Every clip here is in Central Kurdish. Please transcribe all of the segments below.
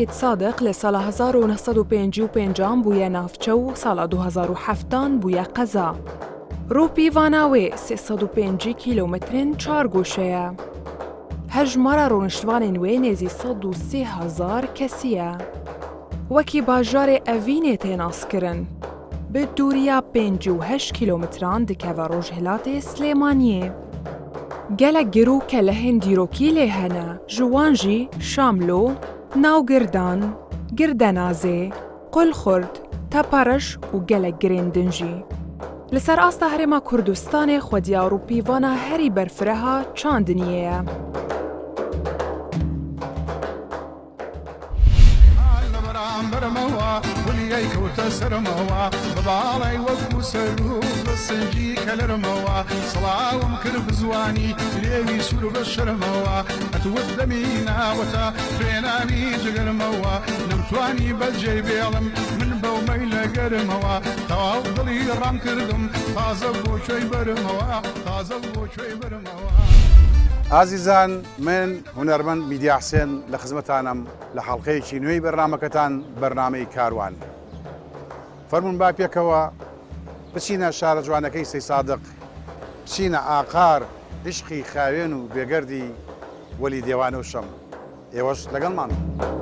سەیدسادق لە ساڵا 1955 ان بویە ناوچە و ساڵا 2007 ان بویە قەزا. ڕووپیڤانا وێ 350 کیلۆمەترن چوارگۆشەیە. هەژمارا ڕۆنشتڤانێن وێ نێزی 103 هەزار کەسیە. وەکی باژارێ ئەڤینێ تێ ناسکرن. bi dûriya 58 کیلۆمتران dikeve rojhilatê Silêmaniyê. Gelek gir û kelehên dîrokî lê hene, ji wan jî Şamlo, Nawgirdan, Girdenazê, Qulxurt, Tepereş û gelek girên din jî. Li ser asta Herêma Kurdistanê xwediya rûpîvana herî berfireha çandiniyê ye. ئازیزان من هونەرمەند میدیا حسێن لە خزمەتانم لە حەڵقەیەکی نوێی بەرنامەکەتان بەرنامەی کاروان. فەرموون با پێکەوە بچینە شارە جوانەکەی سەیسادق، بچینە ئاقار عیشقی خاوێن و بێگەردی وەلی دێوانە و شەم. ئێوەش لەگەڵمان بن.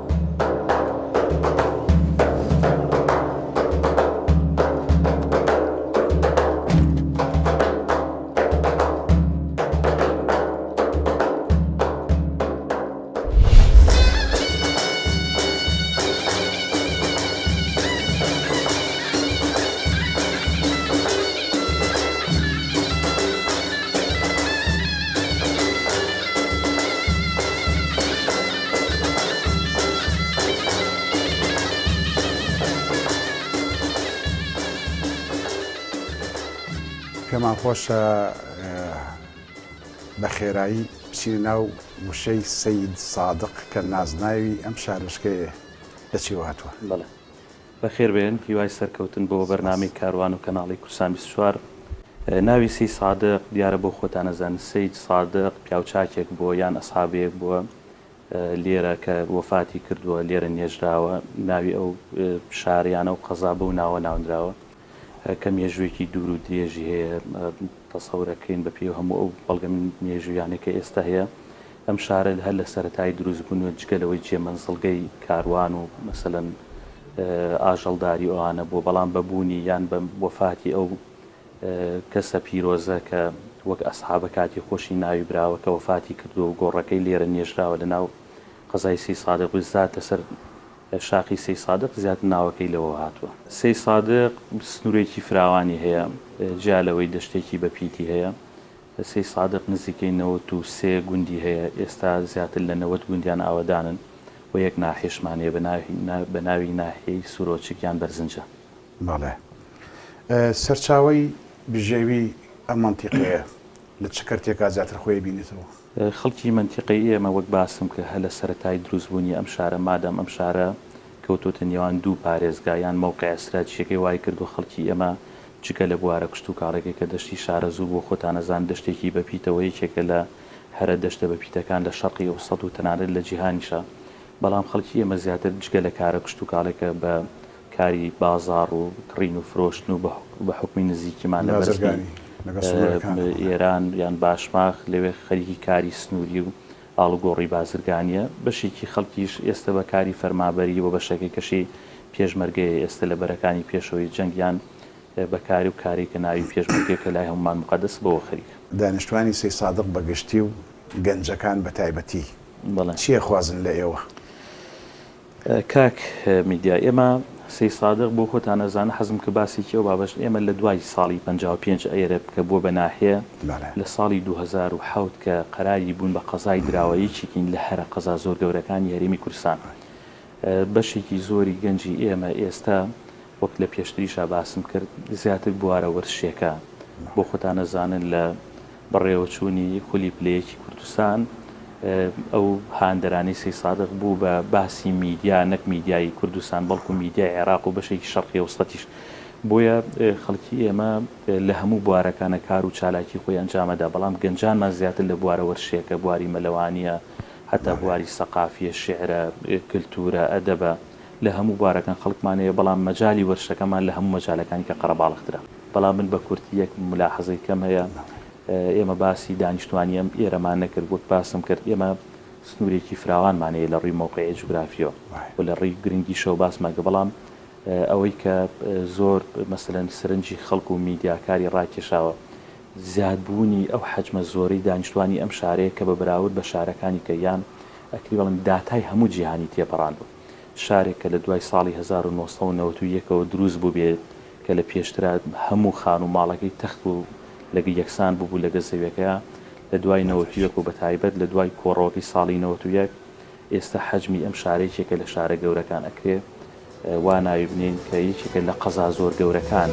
پێمان خۆشە بە خێرایی بچینە ناو وشەی سەید سادق کە نازناوی ئەم شارۆچکەیە لە چیوە هاتووە؟ بەڵێ بەخێر بێن، هیوای سەرکەوتن بۆ بەرنامەی کاروان و کەناڵی کوردستان 24. ناوی سەید سادق دیارە بۆ خۆتان ئەزانن سەید سادق پیاوچاکێک بووە یان ئەسحابەیەک بووە لێرە کە وەفاتی کردووە لێرە نێژراوە ناوی ئەو شار یان ئەو قەزا بەو ناوە ناونراوە کە مێژوویەکی دوور و درێژی هەیە تەسەورەکەین بە پێی هەموو ئەو بەڵگە مێژوویانەی کە ئێستا هەیە ئەم شارە هەر لە سەرەتای دروست بوون و جگە لەوەی جێ مەنزڵگەی کاروان و مەسەلەن ئاژەڵداری ئەوانە بووە بەڵام بە بوونی یان بە وەفاتی ئەو کەسە پیرۆزە کە وەک ئەسحابە کاتی خۆشی ناوی براوە کە وەفاتی کردووە و گۆڕەکەی لێرە نێژراوە لە ناو قەزای سەیسادق بالذات لەسەر شاخی سەیسادق زیاتر ناوەکەی لەوەوە هاتووە. سەیسادق سنوورێکی فراوانی هەیە، جیا لەوەی دەشتێکی بەپیتی هەیە، سەیسادق نزیکەی 93 گوندی هەیە، ئێستا زیاتر لە 90 گوندیان ئاوەدانن و یەک ناحیەشمان هەیە بە ناوی ناحیەی سورۆچک یان بەرزنجە. بەڵێ. سەرچاوەی بژێوی ئەم مەنتیقەیە لە چ کەرتێکا زیاتر خۆی ئەبینێتەوە؟ خەڵکی مەنتیقەی ئێمە وەک باسم کرد هەر لە سەرەتای دروست بوونی ئەم شارە مادام ئەم شارە کەوتۆتە نێوان دوو پارێزگا یان مەوقیعە ستراتیژیەکەی وای کردووە خەڵکی ئێمە جگە لە بوارە کشتوکاڵیەکەی کە دەشتی شارەزوور بۆ خۆتان ئەزانن دەشتێکی بەپیتەوە یەکێکە لە هەرە دەشتە بەپیتەکان لە شەرقی ئەوسەت و تەنانەت لە جیهانیشا بەڵام خەڵکی ئێمە زیاتر جگە لە کارە کشتوکاڵێکە بە کاری بازاڕ و کڕین و فرۆشتن و بە حوکمی نزیکیمان لە بەرزی ئێران یان باشماخ لەوێ خەریکی کاری سنووری و ئاڵوگۆڕی بازرگانییە، بەشێکی خەڵکیش ئێستە بە کاری فەرمابەری و بەشەکەی کەشی پێشمەرگەیە ئێستە لە بەرەکانی پێشەوەی جەنگ یان بە کاری و کارەی کە ناوی پێشمەرگەیە کە لای هەموومان موقەدەسە بەوە خەریکە. دانیشتوانی سەیسادق بە گشتی و گەنجەکان بە تایبەتی چی ئەخوازن لە ئێوە؟ کاک میدیا ئێمە سەی سادق بۆ خۆتان ئەزانن حەزم کرد باسێکی ئەو بابەش ئێمە لە دوای ساڵی 55 ئێرە کە بووە بە ناحیە لە ساڵی 2007 کە قەراری بوون بە قەزای دراوە یەکێکین لە هەرە قەزا زۆر گەورەکانی هەرێمی کوردستان بەشێکی زۆری گەنجی ئێمە ئێستا وەک لە پێشتریشا باسم کرد زیاتر بوارە وەرزشیەکە بۆ خۆتان ئەزانن لە بەڕێوەچوونی خولی پلە یەکی کوردستان ئەو هاندەرانەی سەیسادق بوو بە باسی میدیا نەک میدیای کوردستان بەڵکو میدیای عێراق و بەشێکی شەرقی ئەوسەتیش بۆیە خەڵکی ئێمە لە هەموو بوارەکانە کار و چالاکی خۆی ئەنجامەدا بەڵام گەنجانمان زیاتر لە بوارە وەرشیەکە بواری مەلەوانیە. هەتا بواری سەقافیە، شیعرە، کلتورە، ئەدەبە، لە هەموو بوارەکان خەڵکمان هەیە، بەڵام مەجالی وەرشەکەمان لە هەموو مەجالەکانی کە قەرەباڵغترە. بەڵام من بە کورتی یەک مولاحەزەی کەم هەیە، ئێمە باسی دانیشتوانی ئەم ئێرەمان نەکرد، وەک باسم کرد ئێمە سنوورێکی فراوانمان هەیە لە ڕووی مەوقعی جوگرافیەوە و لە ڕووی گرنگیشەوە باسمان کرد، بەڵام ئەوەی کە زۆر مەسەلەن سەرنجی خەڵک و میدیاکاری ڕاکێشاوە زیادبوونی ئەو حەجمە زۆرەی دانیشتوانی ئەم شارەیە کە بە بەراورد بە شارەکانی کە یان ئەکری بڵێم داتای هەموو جیهانی تێپەڕاندووە. شارێک کە لە دوای ساڵی 1991 ەوە دروست بووبێت کە لە پێشترا هەموو خانوو ماڵەکەی تەخت و لەگە یەکسان بووبوو لەگە زەویەکەیا لە دوای 91 و بەتایبەت لە دوای کۆڕەوەکەی ساڵی 91 ئێستا حەجمی ئەم شارە یەکێکە لە شارە گەورەکان ئەکرێ وا ناوی بنێین کە یەکێکە لە قەزا زۆر گەورەکان.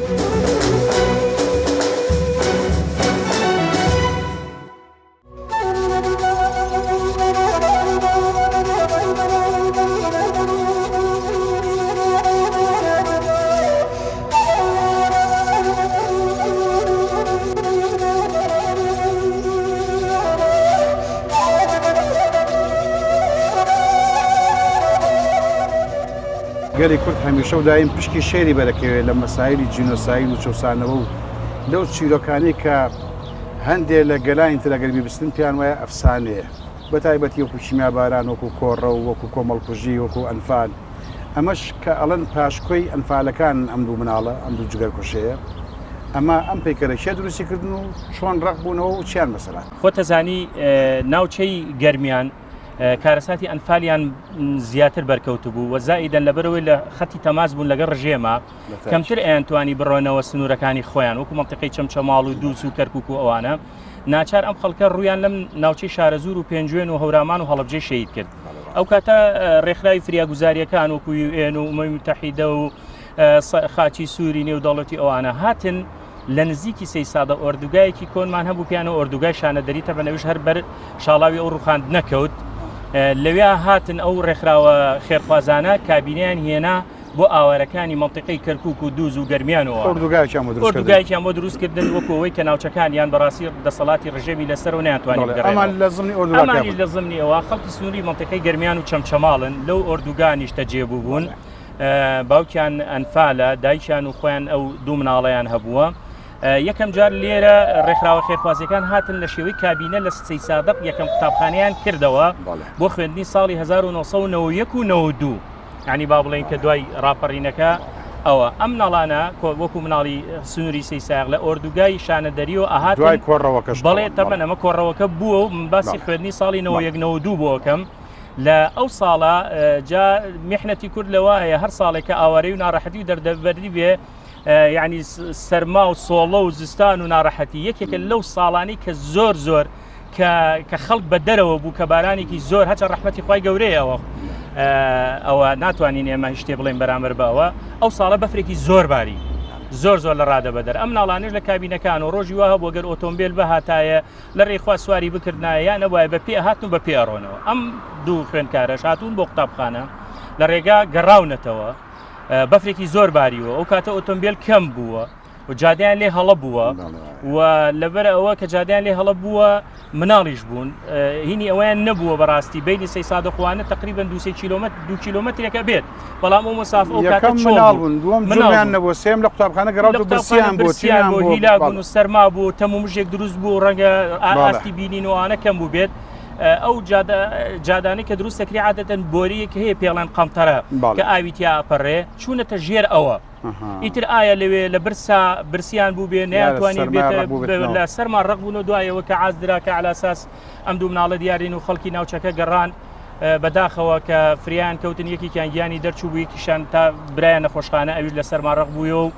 گەلی کورد هەمیشە و دایم پشکی شێری بەرەکەوێ لە مەسایلی جینۆساید و چەوسانەوە و لەو چیرۆکانەی کە هەندێ لە گەلانی تر ئەگەر بیبستن پێیان وایە ئەفسانەیە بە تایبەتی وەکو کیمیاباران وەکو کۆڕە و وەکو کۆمەڵکوژی وەکو ئەنفال ئەمەش کە ئەڵێن پاشکۆی ئەنفالەکانن ئەم دوو مناڵە ئەم دوو جگەرکوشەیە ئەمە ئەم پەیکەرە کێ دروستی کردن و چۆن ڕەق بوونەوە و چیان بەسەر هات؟ خۆت ئەزانی ناوچەی گەرمیان کارەساتی ئەنفالیان زیاتر بەرکەوتبوو و زائیدەن لەبەرەوەی لە خەتی تەماس بوون لەگەڵ ڕژێمە کەمتر ئەیانتوانی بڕۆنەوە سنوورەکانی خۆیان وەکو مەنتیقەی چەمچەماڵ و دووز و کەرکوک و ئەوانە ناچار ئەم خەڵکە ڕوویان لەم ناوچەی شارەزوور و پێنجوێن و هەورامان و هەڵەبجەی شەهید کرد ئەو کاتە ڕێکخراوی فریاگوزاریەکان وەکو یوئێن و ئومەمی متحیدە و خاچی سووری نێودەوڵەتی ئەوانە هاتن لە نزیکی سەیسادە ئۆردوگایەکی کۆنمان هەبوو پیانە ئۆردوگای شانەدەری تەبەنەویش هەر بەر شاڵاوی ئەو ڕوخاند نەکەوت لەوێ هاتن ئەو ڕێکخراوە خێرخوازانە کابینیان هێنا بۆ ئاوارەکانی مەنتیقەی کەرکوک و دووز و گەرمیان و ئۆردوگایەکیان بۆ دروست کردن. ئۆردوگایەکیان بۆ دروست کردن وەکو ئەوەی کە ناوچەکانیان بەڕاستی دەسەڵاتی ڕژێمی لەسەر و نەیانتوانی بەڵێ، ئەمان بگەڕێنەوە. لە زمنی ئۆردوگاکە ئەمانیش بوون. لە زمنی ئەوە خەڵکی سنووری مەنتیقەی گەرمیان و چەمچەماڵن لەو ئۆردوگا نیشتەجێ بووبوون. بەڵێ. باوکیان ئەنفالە، دایکیان و خۆیان ئەو دوو مناڵەیان هەبووە. یەکەم جار لێرە ڕێکخراوە خێرخوازیەکان هاتن لە شێوەی کابینە لە سەیسادق یەکەم قوتابخانەیان کردەوە بۆ خوێندنی ساڵی 1991 و 92 ینی با بڵێن کە دوای ڕاپەڕینەکە ئەوە ئەم مناڵانە وەکو مناڵی سنووری سەیساق لە ئۆردوگای شانەدەری و ئەهات دوای کۆڕەوەکەش بەڵێ تەبەن ئەمە کۆڕەوەکە بووە و من باسی خوێندنی ساڵی 91 بۆکەم لە ئەو ساڵە جا میحنەتی کورد لەوایە هەر ساڵێک کە ئاوارەی و ناڕەحەتی و دەردەبەردی بێ یعنی سەرما و سۆڵە و زستان و ناڕەحەتی یەکێکە لەو ساڵانی کە زۆر زۆر کە خەڵک بە دەرەوە بوو کە بارانێکی زۆر هەچە ڕەحمەتی خی گەورەیەوە ئەوە ناتوانین ئێمە هیچ شتێ بڵێن بەرامبەر بەوە ئەو ساڵە بەفرێکی زۆر باری زۆر زۆر لە ڕادە بەدەر ئەم ناڵانش لە کابینەکان و ڕۆژی وە هەبوو گەر ئۆتۆمبیل بەهاتایە لە ڕێخوا سواری بکردنایە یا نەبوایە بە پێ هاتن و بە پێ ئەڕۆنەوە ئەم دوو خوێندکارەش هاتوون بۆ قوتابخانە لە ڕێگا گەڕاونەتەوە بەفرێکی زۆر باریوە ئەو کاتە ئۆتۆمبیل کەم بووە و جادیان لێ هەڵە بووە و لەبەر ئەوە کە جادیان لێ هەڵە بووە مناڵیش بوون هینی ئەویان نەبووە بەڕاستی بینی سەی سادەخوانە تقریبا دوسێ کیلومتر دو کیلومترێکە بێت بەڵام ئەو مەسافە ئەو کاتە مناڵ بوون دووەم مناڵیان نەبوو سێم لە قوتابخانە گەڕاو و برسیان بۆ برسیان بۆ هیلاک بوون و سەرما بوو تەم و مژێک دروست بوو ڕەنگە ئاستی بینین و ئانە کەم بوو بێت ئەو جادانەی کە دروست دەکرێت عادەتەن بۆریەک هەیە پێڵێن قەمتەرە کە ئاوی تیا ئەپەڕێ چوونەتە ژێر ئەوە ئیتر ئایا لەوێ لە برسا برسیان بوو بێ نیانتوانی بێت لە سەرما ڕق بوون و دوایەوە کە عازدرا کە علاساس ئەم دوو مناڵە دیارین و خەڵکی ناوچەکە گەڕان بەداخەوە کە فریان کەوتن یەکێکیان گیانی دەرچوو بوو یەکیشان تا برایان نەخۆشخانە ئەویش لە سەرما ڕق بووی و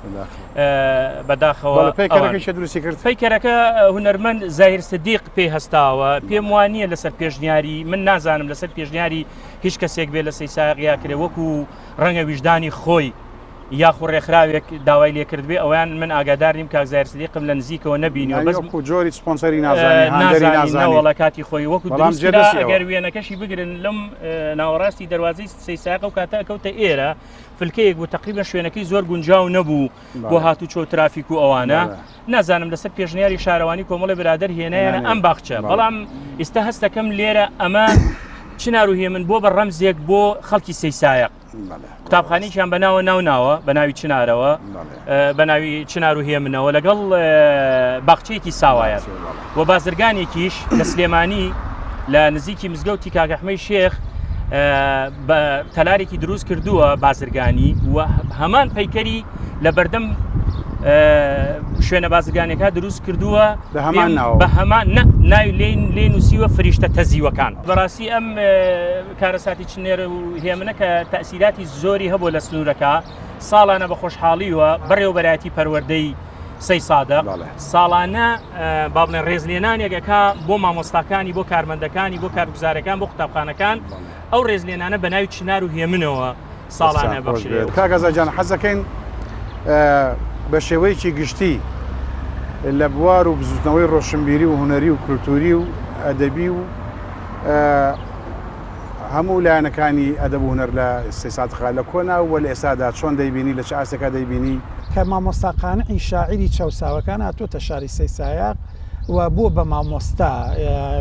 بەداخەوە پەیکەرەکە دروستی کرد پەیکەرەکە هونەرمەند زاهیر سدیق پێی هەستاوە پێم وانە لەسەر پێشنیاری من نازانم لەسەر پێشنیاری هیچ کەسێک بێ لە سەیساق یا کرێ وەکو ڕەنگە ویژدانی خۆی یاخو ڕێکخراوێک داوای لێکردبێ ئەویان من ئاگادار نیم کاک زاهیر سدیقم لە نزیکەوە نەبینیوە بەس وەکو جۆری سپۆنسەری نازانی هاندەری نازانی نازانی نەوەڵا کاتی خۆی وەکو بەڵام دروست کرا جێدەستی ئەوە. ئەگەر وێنەکەشی بگرن لەم ناوەڕاستی دەروازەی سەیساقە و کاتە ئەکەوتە ئێرە فلکەیەک بوو تقریبا شوێنەکەی زۆر گونجاو نەبوو بۆ بەڵێ. هاتوچۆ و ترافیک و ئەوانە بەڵێ. نازانم لەسەر پێشنیاری شارەوانی کۆمەڵی برادەر هێنایانە هێنانیان. ئەم باخچە بەڵێ. بەڵام ئیستا هەستەکەم لێرە ئەمە. چنار و هێمن بۆ بە ڕەمزێک بۆ خەڵکی سەیسایەق. قوتابخانەیەکیان بە ناوە ناو ناوە بە ناوی چنارەوە بە ناوی چنار و هێمنەوە لەگەڵ باخچەیەکی ساوایە و بازرگانێکیش لە سلێمانی لە نزیکی مزگەوتی کاکەحمەی شێخ بە تەلارێکی دروست کردووە بازرگانی و هەمان پەیکەری لە بەردەم شوێنە بازرگانەکە دروست کردووە بە هەمان ناو بە هەمان ناوی لێ لێ نووسیوە فریشتە تەزیوەکان بەڕاستی ئەم کارەساتی چنێر و هێمنە کە تەئسیراتی زۆری هەبووە لە سنوورەکە، ساڵانە بە خۆشحاڵیوە بەڕێوەبەرایەتی پەروەردەی سەی سادق ساڵانە با بڵێن ڕێزلێنانێک ئەکا بۆ مامۆستاکانی بۆ کارمەندەکانی بۆ کارگوزارەکان بۆ قوتابخانەکان ئەو ڕێزلێنانە بە ناوی چنار و هێمنەوە ساڵانە بەخشرێت. کاک ئازاد گیان حەز دەکەین بە شێوەیەکی گشتی لە بوار و بزوتنەوەی ڕۆشنبیری و هونەری و کولتوری و ئەدەبی و هەموو لایەنەکانی ئەدەب و هونەر لە سەیسادقا لە کۆنا و لە ئێستادا چۆن دەیبینی لە چ ئاستێکا دەیبینی؟ کە مامۆستا قانعی شاعیری چەوساوەکان هاتۆتە شاری سەیسایاق و بووە بە مامۆستا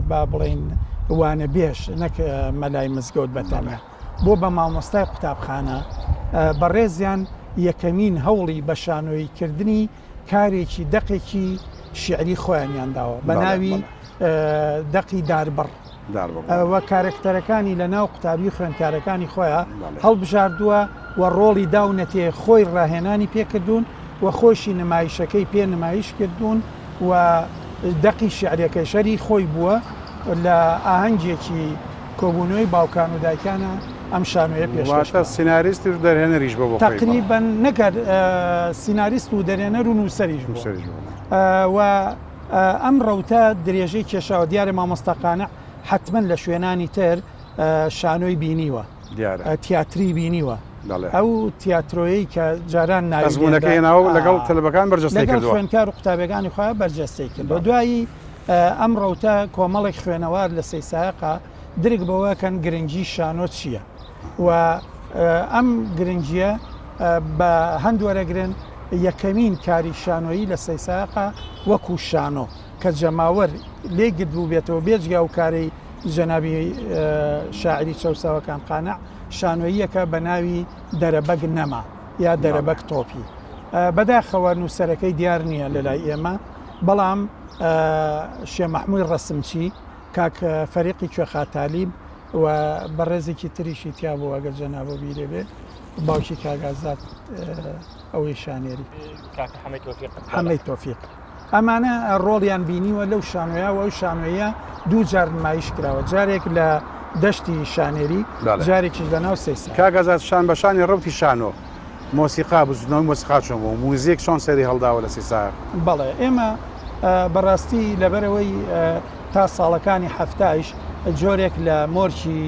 با بڵێین وانەبێژ نەک مەلای مزگەوت بە تەنیا بووە بە مامۆستای قوتابخانە بەڕێزیان یەکەمین هەوڵی بە شانۆیی کردنی کارێکی دەقێکی شیعری خۆیانیان داوە بە ناوی دەقی داربڕ و کارەکتەرەکانی لە ناو قوتابی و خوێندکارەکانی خۆیان هەڵبژاردووە و ڕۆڵی داونەتێ خۆی ڕاهێنانی پێکردوون و خۆشی نمایشەکەی پێ نمایش کردوون و دەقی شیعرەکەش هەری خۆی بووە لە ئاهەنگێکی کۆبوونەوەی باوکان و دایکانە ئەم شانۆیە پێشکەش واتە سیناریست و دەرهێنەریش بووە بۆ خۆی. تەقریبەن نەک هەر سیناریست و دەرهێنەر و نووسەریش بووە. نووسەریش بووە. و ئەم ڕەوتە درێژەی کێشاوە. دیارە مامۆستا قانع حەتمەن لە شوێنانی تر شانۆی بینیوە. دیارە. تیاتری بینیوە. بەڵێ. ئەو تیاترۆیەی کە جاران ناوی ئەزموونەکەی هێناوە و لەگەڵ تەلەبەکان بەرجەستەی لەگەڵ کردووە. خوێندکار و قوتابیەکانی خۆیان بەرجەستەی کردووە. دوایی ئەم ڕەوتە کۆمەڵێک خوێنەوار لە سەیسایەقا درک بەوە کەن گرنگی شانۆ چییە و ئەم گرنگیە بە هەند وەرەگرن یەکەمین کاری شانۆیی لە سەیسایەقا وەکو شانۆ کە جەماوەر لێی گردبووبێتەوە بێجگە ئەو کارەی جەنابی شاعری چەوساوەکان قانع شانۆییەکە بە ناوی دەرەبەگ نەما یا دەرەبەگ تۆپی بەداخەوە نووسەرەکەی دیار نییە لە لای ئێمە بەڵام شێ مەحمووی ڕەسمچی، کاک فەریقی کوێخا تالیب و بەڕێزێکی تریشی تیا بوو ئەگەر جەنابۆ بیرێ بێ باوکی کاک ئازاد ئەوەی شانێری. کاکە حەمەی تۆفیق. حەمەی تۆفیق. ئەمانە ڕۆڵیان بینیوە لەو شانۆیە و ئەو شانۆیە دوو جار نمایش کراوە جارێک لە دەشتی شانێری جارێکیش لە ناو سەیسا. کاک ئازاد شان بە شانی ڕەوتی شانۆ مۆسیقا، بزوتنەوەی مۆسیقا چۆن بوو؟ موزیک چۆن سەری هەڵداوە لە سیسار؟ بەڵێ ئێمە بەڕاستی لەبەرئەوەی تا ساڵەکانی حەفتایش جۆرێک لە مۆرکی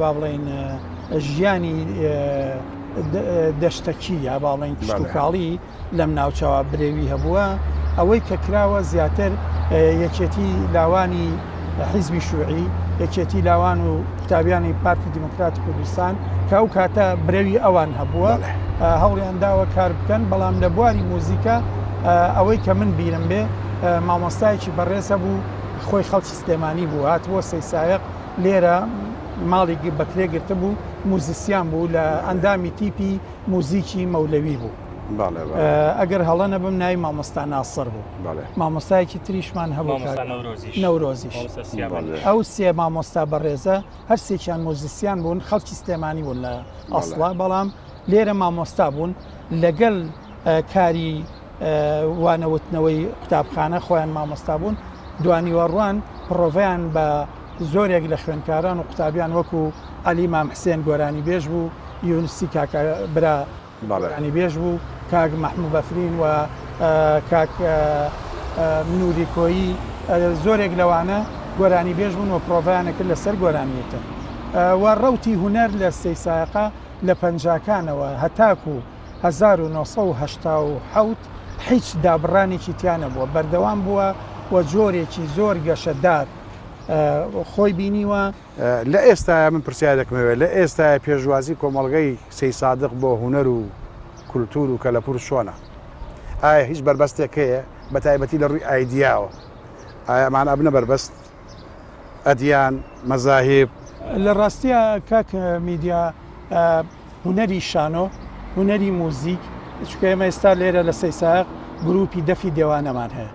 با بڵێین ژیانی دەشتەکی یا با بڵێین کشتوکاڵی لەم ناوچەوە برەوی هەبووە، ئەوەی کە کراوە زیاتر یەکێتی لاوانی حیزبی شوعی، یەکێتی لاوان و قوتابیانی پارتی دیموکراتی کوردستان کە ئەو کاتە برەوی ئەوان هەبووە هەوڵیان داوە کار بکەن، بەڵام لە بواری موزیکا ئەوەی کە من بیرم بێ مامۆستایەکی بەڕێز هەبوو خۆی خەڵکی سلێمانی بوو هاتبووە سەیسایەق لێرە ماڵی بەکرێ گرتبوو موزیسیان بوو لە ئەندامی تیپی موزیکی مەولەوی بوو ئەگەر هەڵە نەبم ناوی مامۆستا ناسڕ بوو مامۆستایەکی تریشمان هەبوو نەورۆزیش ئەو سێ مامۆستا بەڕێزە هەرسێکیان موزیسیان بوون خەڵکی سلێمانی بوون لە ئەسڵا بەڵام لێرە مامۆستا بوون لەگەل کاری وانەوتنەوەی قوتابخانە خۆیان مامۆستا بوون دوانیوەڕوان پڕۆڤیان بە زۆرێک لە خوێندکاران و قوتابیان وەکو عەلی مام حسێن گۆرانی بێژ بوو یونسی کاکە برا گۆرانی بێژ بوو، کاک مەحموو بەفرین و کاک نوری کۆیی زۆرێک لەوانە گۆرانی بێژ بوون و پرۆڤیان ئەکرد لەسەر گۆرانی وتن و ڕەوتی هونەر لە سەیسایەقا لە پەنجاکانەوە هەتاکو 1987 هیچ دابڕانێکی تیا نەبووە بەردەوام بووە و جۆرێکی زۆر گەشەدار خۆی بینیوە. لە ئێستایا من پرسیارێکم هەیە، لە ئێستایا پێشوازی کۆمەڵگەی سەیسادق بۆ هونەر و کولتوور و کەلەپوور چۆنە؟ ئایا هیچ بەربەستێک هەیە بە تایبەتی لە ڕووی ئایدیاوە؟ ئایا ئەمانە ئەبنە بەربەست؟ ئەدیان، مەزاهیب؟ لە ڕاستیا کاک میدیا هونەری شانۆ، هونەری موزیک، چونکە ئێمە ئێستا لێرە لە سەیسایەق گروپی دەفی دێوانەمان هەیە،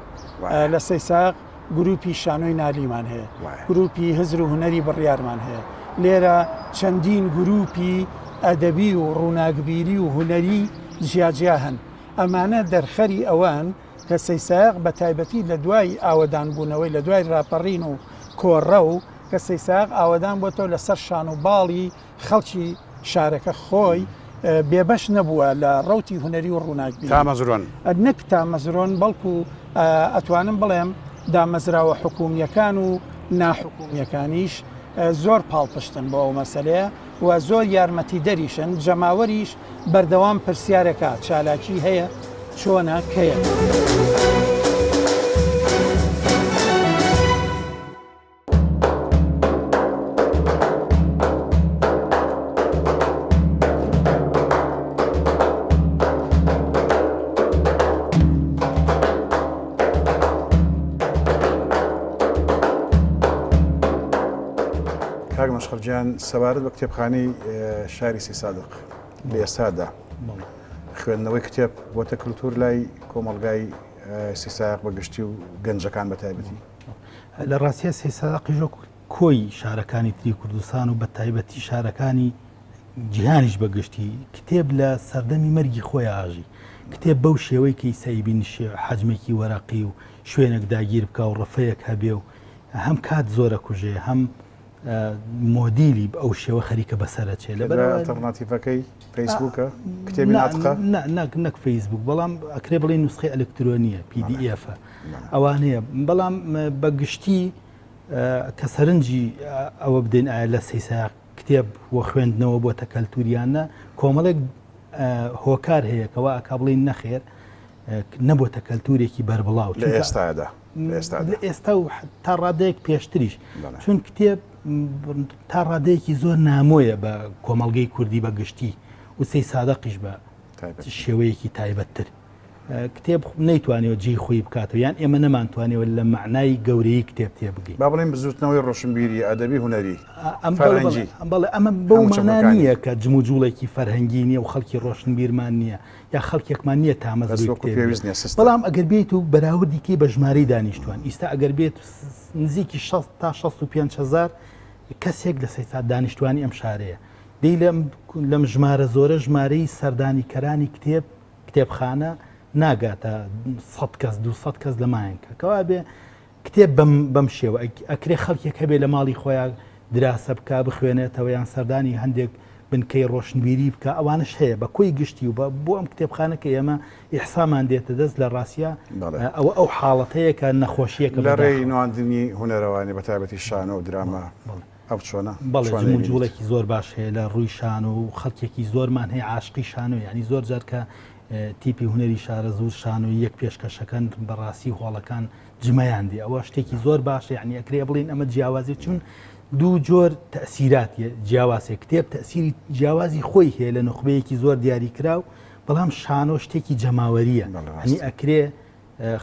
لە سەیسایەق گروپی شانۆی نالیمان هەیە، گروپی هزر و هونەری بڕیارمان هەیە، لێرە چەندین گروپی ئەدەبی و ڕووناکبیری و هونەری جیاجیا هەن، ئەمانە دەرخەری ئەوەن کە سەیسایەق بە تایبەتی لە دوای ئاوەدانبوونەوەی لە دوای ڕاپەڕین و کۆڕەو کە سەیسایەق ئاوەدان بۆتەوە لەسەر شان و باڵی خەڵکی شارەکە خۆی بێبەش نەبووە لە ڕەوتی هونەری و ڕووناکبیری. تامەزرۆن. نەک تامەزرۆن بەڵکو ئەتوانم بڵێم دامەزراوە حکوومییەکان و ناحکوومییەکانیش زۆر پاڵپشتن بۆ ئەو مەسەلەیە و زۆر یارمەتیدەریشن، جەماوەریش بەردەوام پرسیارەکە چالاکی هەیە چۆنە کەیە؟ کاک مەشخەڵ گیان سەبارەت بە کتێبخانەی شاری سیسادق لە ئێستادا خوێندنەوەی کتێب بۆتە کللتور لای کۆمەلگای سیسایق بە گشتی و گەنجەکان بە تایبەتی لە ڕاستیا سەیسادقیش وەک کۆی شارەکانی تری کوردستان و بە تایبەتی شارەکانی جیهانیش بە گشتی کتێب لە سەردەمی مەرگی خۆی ئاژی کتێب بەو شێوەی کە ئیسا ئەیبینی حەجمێکی وەرەقی و شوێنێک داگیر بکە و ڕەفەیەک هەبێ و هەم کات زۆرە کوژێ هەم مۆدیلی ئەو شێوە خەریکە بەسەرەچێ لەبەر ئەلتەرناتیڤەکەی فەیسبووکە کتێبی ناتقە نەک نەک فەیسبوک بەڵام ئەکرێ بڵێ نوسخەی ئەلکترۆنیە PDF ئەوانەیە بەڵام بە گشتی کە سەرنجی ئەوە بدەین ئایا لە سەیسایق کتێب و خوێندنەوە بۆتە کەلتوریانە کۆمەڵێک هۆکار هەیە کەوا ئەکا بڵین نەخێر نەبۆتە کەلتورێکی بەربڵاو لە ئێستادا لە ئێستا و تا ڕادەیەک پێشتریش چون کتێب تا ڕادەیەکی زۆر نامۆیە بە کۆمەڵگەی کوردی بە گشتی و سەی سادەقیش بە شێوەیەکی تایبەتتر کتێب نەیتوانیوە جێی خۆی بکاتەوە یان ئێمە نەمانتوانیوە لە مەعنای گەورەی کتێب تێبگەین. با بڵێین بزووتنەوەی ڕۆشنبیری، ئەدەبی، هونەری، ئەم فەرهەنگی بەڵێ ئەمە بەو مانا نییە کە جموجوڵێکی فەرهەنگی نییە و خەڵکی ڕۆشنبیرمان نییە یا خەڵکێکمان نییە تامەزرۆی کتێب بێت. بەڵام ئەگەر بێیت و بەراوردی کەی بە ژمارەی دانیشتوان ئیستا ئەگەر بێت نزیکی 60 تا 65 هەزار کەسێک لە سەیسا دانیشتوانی ئەم شارەیە دەی لەم لەم ژمارە زۆرە ژمارەی سەردانیکەرانی کتێب کتێبخانە ناگاتە سەد کەس 200 کەس لە مایەنکە کەوا بێ کتێب بەم شێوە ئەکرێ خەڵکێک هەبێ لە ماڵی خۆیان دراسە بک بخوێنێتەوە یان سەردانی هەندێک بنکەی ڕۆشنبیری بکە ئەوانش هەیە بە کۆی گشتی و بۆ ئەم کتێبخانە کە ئێمە ئیحسامان دێتە دەست لە ڕاستە ئەوە ئەو حاڵەتەیە کە نەخۆشیەکە لە ڕێی نواندنی هونەرەوانی بە تایبەتی شانۆ و دراما ئەو چۆنە؟ بەڵێ جموجوڵێکی زۆر باش هەیە لە ڕووی شانۆ و خەڵکێکی زۆرمان هەیە عاشقی شانۆ یعنی زۆر جار کە تیپی هونەری شارەزوور شانۆی یەک پێشکەشەکەن بەڕاستی هۆڵەکان جمەیان دی ئەوە شتێکی زۆر باشە یعنی ئەکرێ بڵین ئەمە جیاوازی چون دوو جۆر تەسیرات جیاوازێ کتێب تەسیری جیاوازی خۆی هەیە لە نوخبەیەکی زۆر دیاری کراو بەڵام شانۆ شتێکی جەماوەریە هەنی ئەکرێ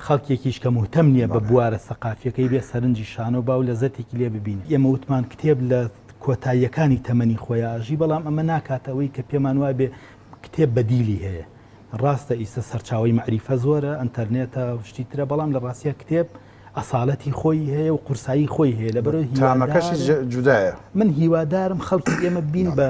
خەڵکێکیش کە موهتەم نییە بە بوارە سەقافییەکەی بێ سەرنجی شانۆ با و لەزەتێکی لێ ببینێ. ئێمە وتمان کتێب لە کۆتاییەکانی تەمەنی خۆیا ئەژی، بەڵام ئەمە ناکاتە ئەوەی کە پێمان وابێ کتێب بەدیلی هەیە. ڕاستە ئیستە سەرچاوەی مەعریفە زۆرە، ئەنتەرنێتە و شتی ترە، بەڵام لە ڕاستیا کتێب ئەساڵەتی خۆی هەیە و قورسایی خۆی هەیە. لەبەرئەوە تامەکەشی هیوادارم جودایە. من هیوادارم خەڵکی ئێمە بین بە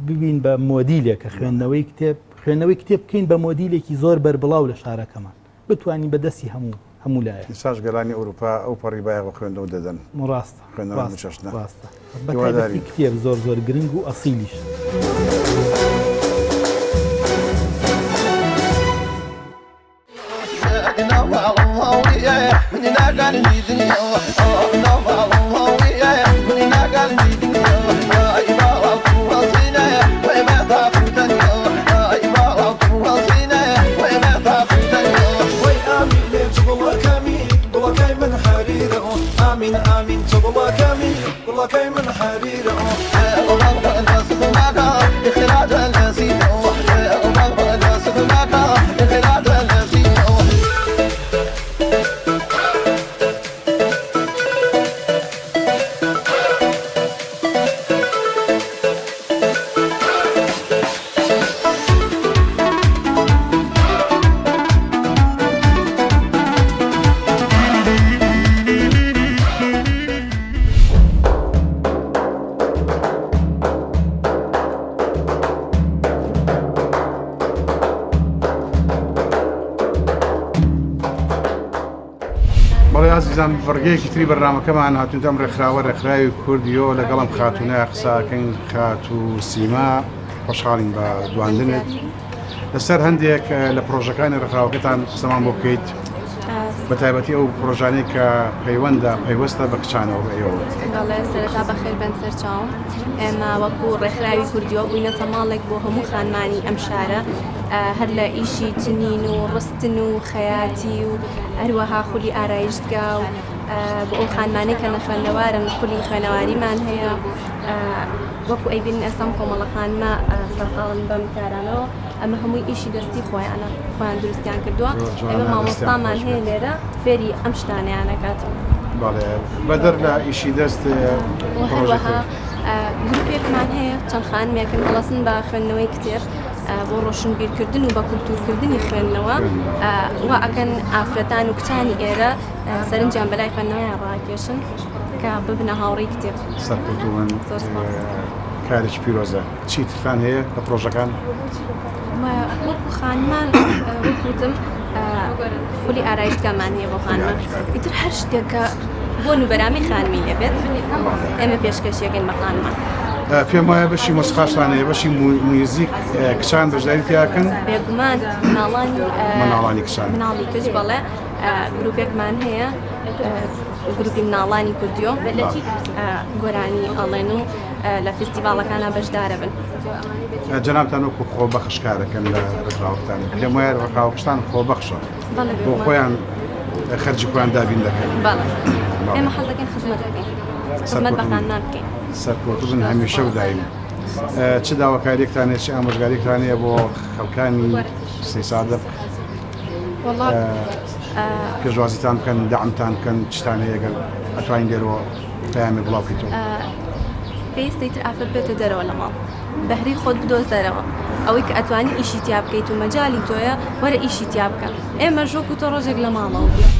ببین بە مۆدیلێک کە خوێندنەوەی کتێب خوێندنەوەی کتێب بکەین بە مۆدیلێکی زۆر بەربڵاو لە شارەکەمان بتوانین بە دەستی هەموو هەموو لایە. ئێستاش گەلانی ئەوروپا ئەو پەڕی بایەخ بە خوێندنەوە دەدەن. ڕاستە خوێندنەوە هەموو چەشنە. ڕاستە بە تایبەتی کتێب زۆر زۆر گرنگ و ئەسیلیشە. بەڵێ ئازیزان بڕگەیەکی تری بەرنامەکەمان هاتوونتە ئەم ڕێکخراوە ڕێکخراوی کوردیۆ لەگەڵم خاتوونە قساکەین خاتوو سیما خۆشحاڵین بە دواندنت لەسەر هەندێک لە پرۆژەکانی ڕێکخراوەکەتان قسەمان بۆ بکەیت بە تایبەتی ئەو پرۆژانەی کە پەیوەندە پەیوەستە بە کچانەوە بە ئێوە. بەڵێ سەرەتا بەخێر بێن سەرچاوم ئێمە وەکو ڕێکخراوی کوردیۆ بووینەتە ماڵێک بۆ هەموو خانمانی ئەم شارە هەر لە ئیشی چنین و ڕستن و خەیاتی و هەروەها خولی ئارایشتگا و بۆ ئەو خانمانەی کە نەخوێندەوارن خولی خوێنەواریمان هەیە وەکو ئەیبینن ئێستا ئەم کۆمەڵە خانمە سەرقاڵن بەم کارانەوە ئەمە هەمووی ئیشی دەستی خۆیانە خۆیان دروستیان کردووە ئێمە مامۆستامان هەیە لێرە فێری ئەم شتانەیان ئەکات. بەڵێ بەدەر لە ئیشی دەست هەروەها گروپێکمان هەیە چەند خانمێکن هەڵەسن بە خوێندنەوەی کتێب بۆ ڕۆشنبیرکردن و بە کولتوورکردنی خوێندنەوە وا ئەکەن ئافرەتان و کچانی ئێرە سەرنجیان بەلای خوێندنەوەیان ڕاکێشن کە ببنە هاوڕێی کتێب. سەرکەوتوو بن کارێکی پیرۆزە. چی ترتان هەیە لە پرۆژەکان؟ وەکو خانمان وەک وتم خولی ئارایشتگامان هەیە بۆ خانمان ئیتر هەر شتێک کە بۆن و بەرامی خانمی لێبێت ئێمە پێشکەشیەکەین بە خانمان. پێم وایە بەشی مۆسیقاشتان هەیە بەشی میوزیک کچان بەشداری تیاکەن؟ بێگومان مناڵانی مناڵانی کچان مناڵی کچ بەڵێ گروپێکمان هەیە گروپی مناڵانی کوردیۆ گۆرانی ئەڵێن و لە فیستیڤاڵەکانا بەشدارەبن. جەنابتان وەکو خۆبەخش کارەکەن لە ڕێکخراوەکەتان، پێم وایە ڕێکخراوەکەشتان خۆبەخشە، بۆ خۆیان خەرجی خۆیان دابین دەکەن. بەڵێ ئێمە حەز دەکەین خزمەت بکەین، خزمەت بە خانمان بکەین. سەرکەوتوو بن هەمیشە و دایم. چ داواکارییەکتان هەیە، چ ئامۆژگارییەکتان هەیە بۆ خەڵکانی سەیسادق؟ پێشوازیتان بکەن، دەعمتان بکەن، چتان هەیە گەر ئەتوانین لێرەوە پەیامێک بڵاو بکەیتەوە؟ پێویستە ئیتر ئافرەت بێتە دەرەوە لە ماڵ بەهرەی خۆت بدۆزەرەوە ئەوەی کە ئەتوانی ئیشی تیا بکەیت و مەجالی تۆیە وەرە ئیشی تیا بکە ئێمەش وەکو تۆ ڕۆژێک لە ماڵەوە بووین.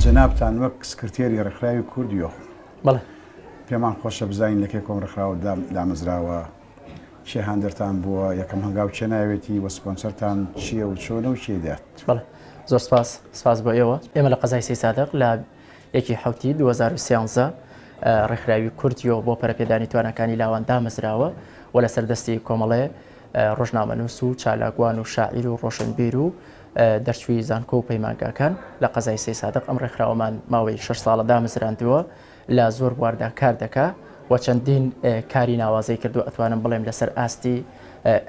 جەنابتان وەک سکرتێری ڕێکخراوی کوردیۆ بەڵێ پێمان خۆشە بزانین لە کەی کۆم ڕێکخراوە دامەزراوە کێ هاندەرتان بووە یەکەم هەنگاو کێ ناوێتی و سپۆنسەرتان چییە و چۆنە و کێ دێت؟ بەڵێ زۆر سپاس سپاس بۆ ئێوە ئێمە لە قەزای سەیسادق لە یەکی حوتی 2013 ڕێکخراوی کوردیۆ بۆ پەرەپێدانی تواناکانی لاوان دامەزراوە و لەسەر دەستی کۆمەڵێ ڕۆژنامەنووس و چالاکوان و شاعیر و ڕۆشنبیر و دەرچووی زانکۆ و پەیمانگاکان لە قەزای سەیسادق ئەم ڕێکخراوەمان ماوەی شەش ساڵە دامەزراندووە لە زۆر بواردا کار دەکا و چەندین کاری ناوازەی کردو ئەتوانم بڵێم لەسەر ئاستی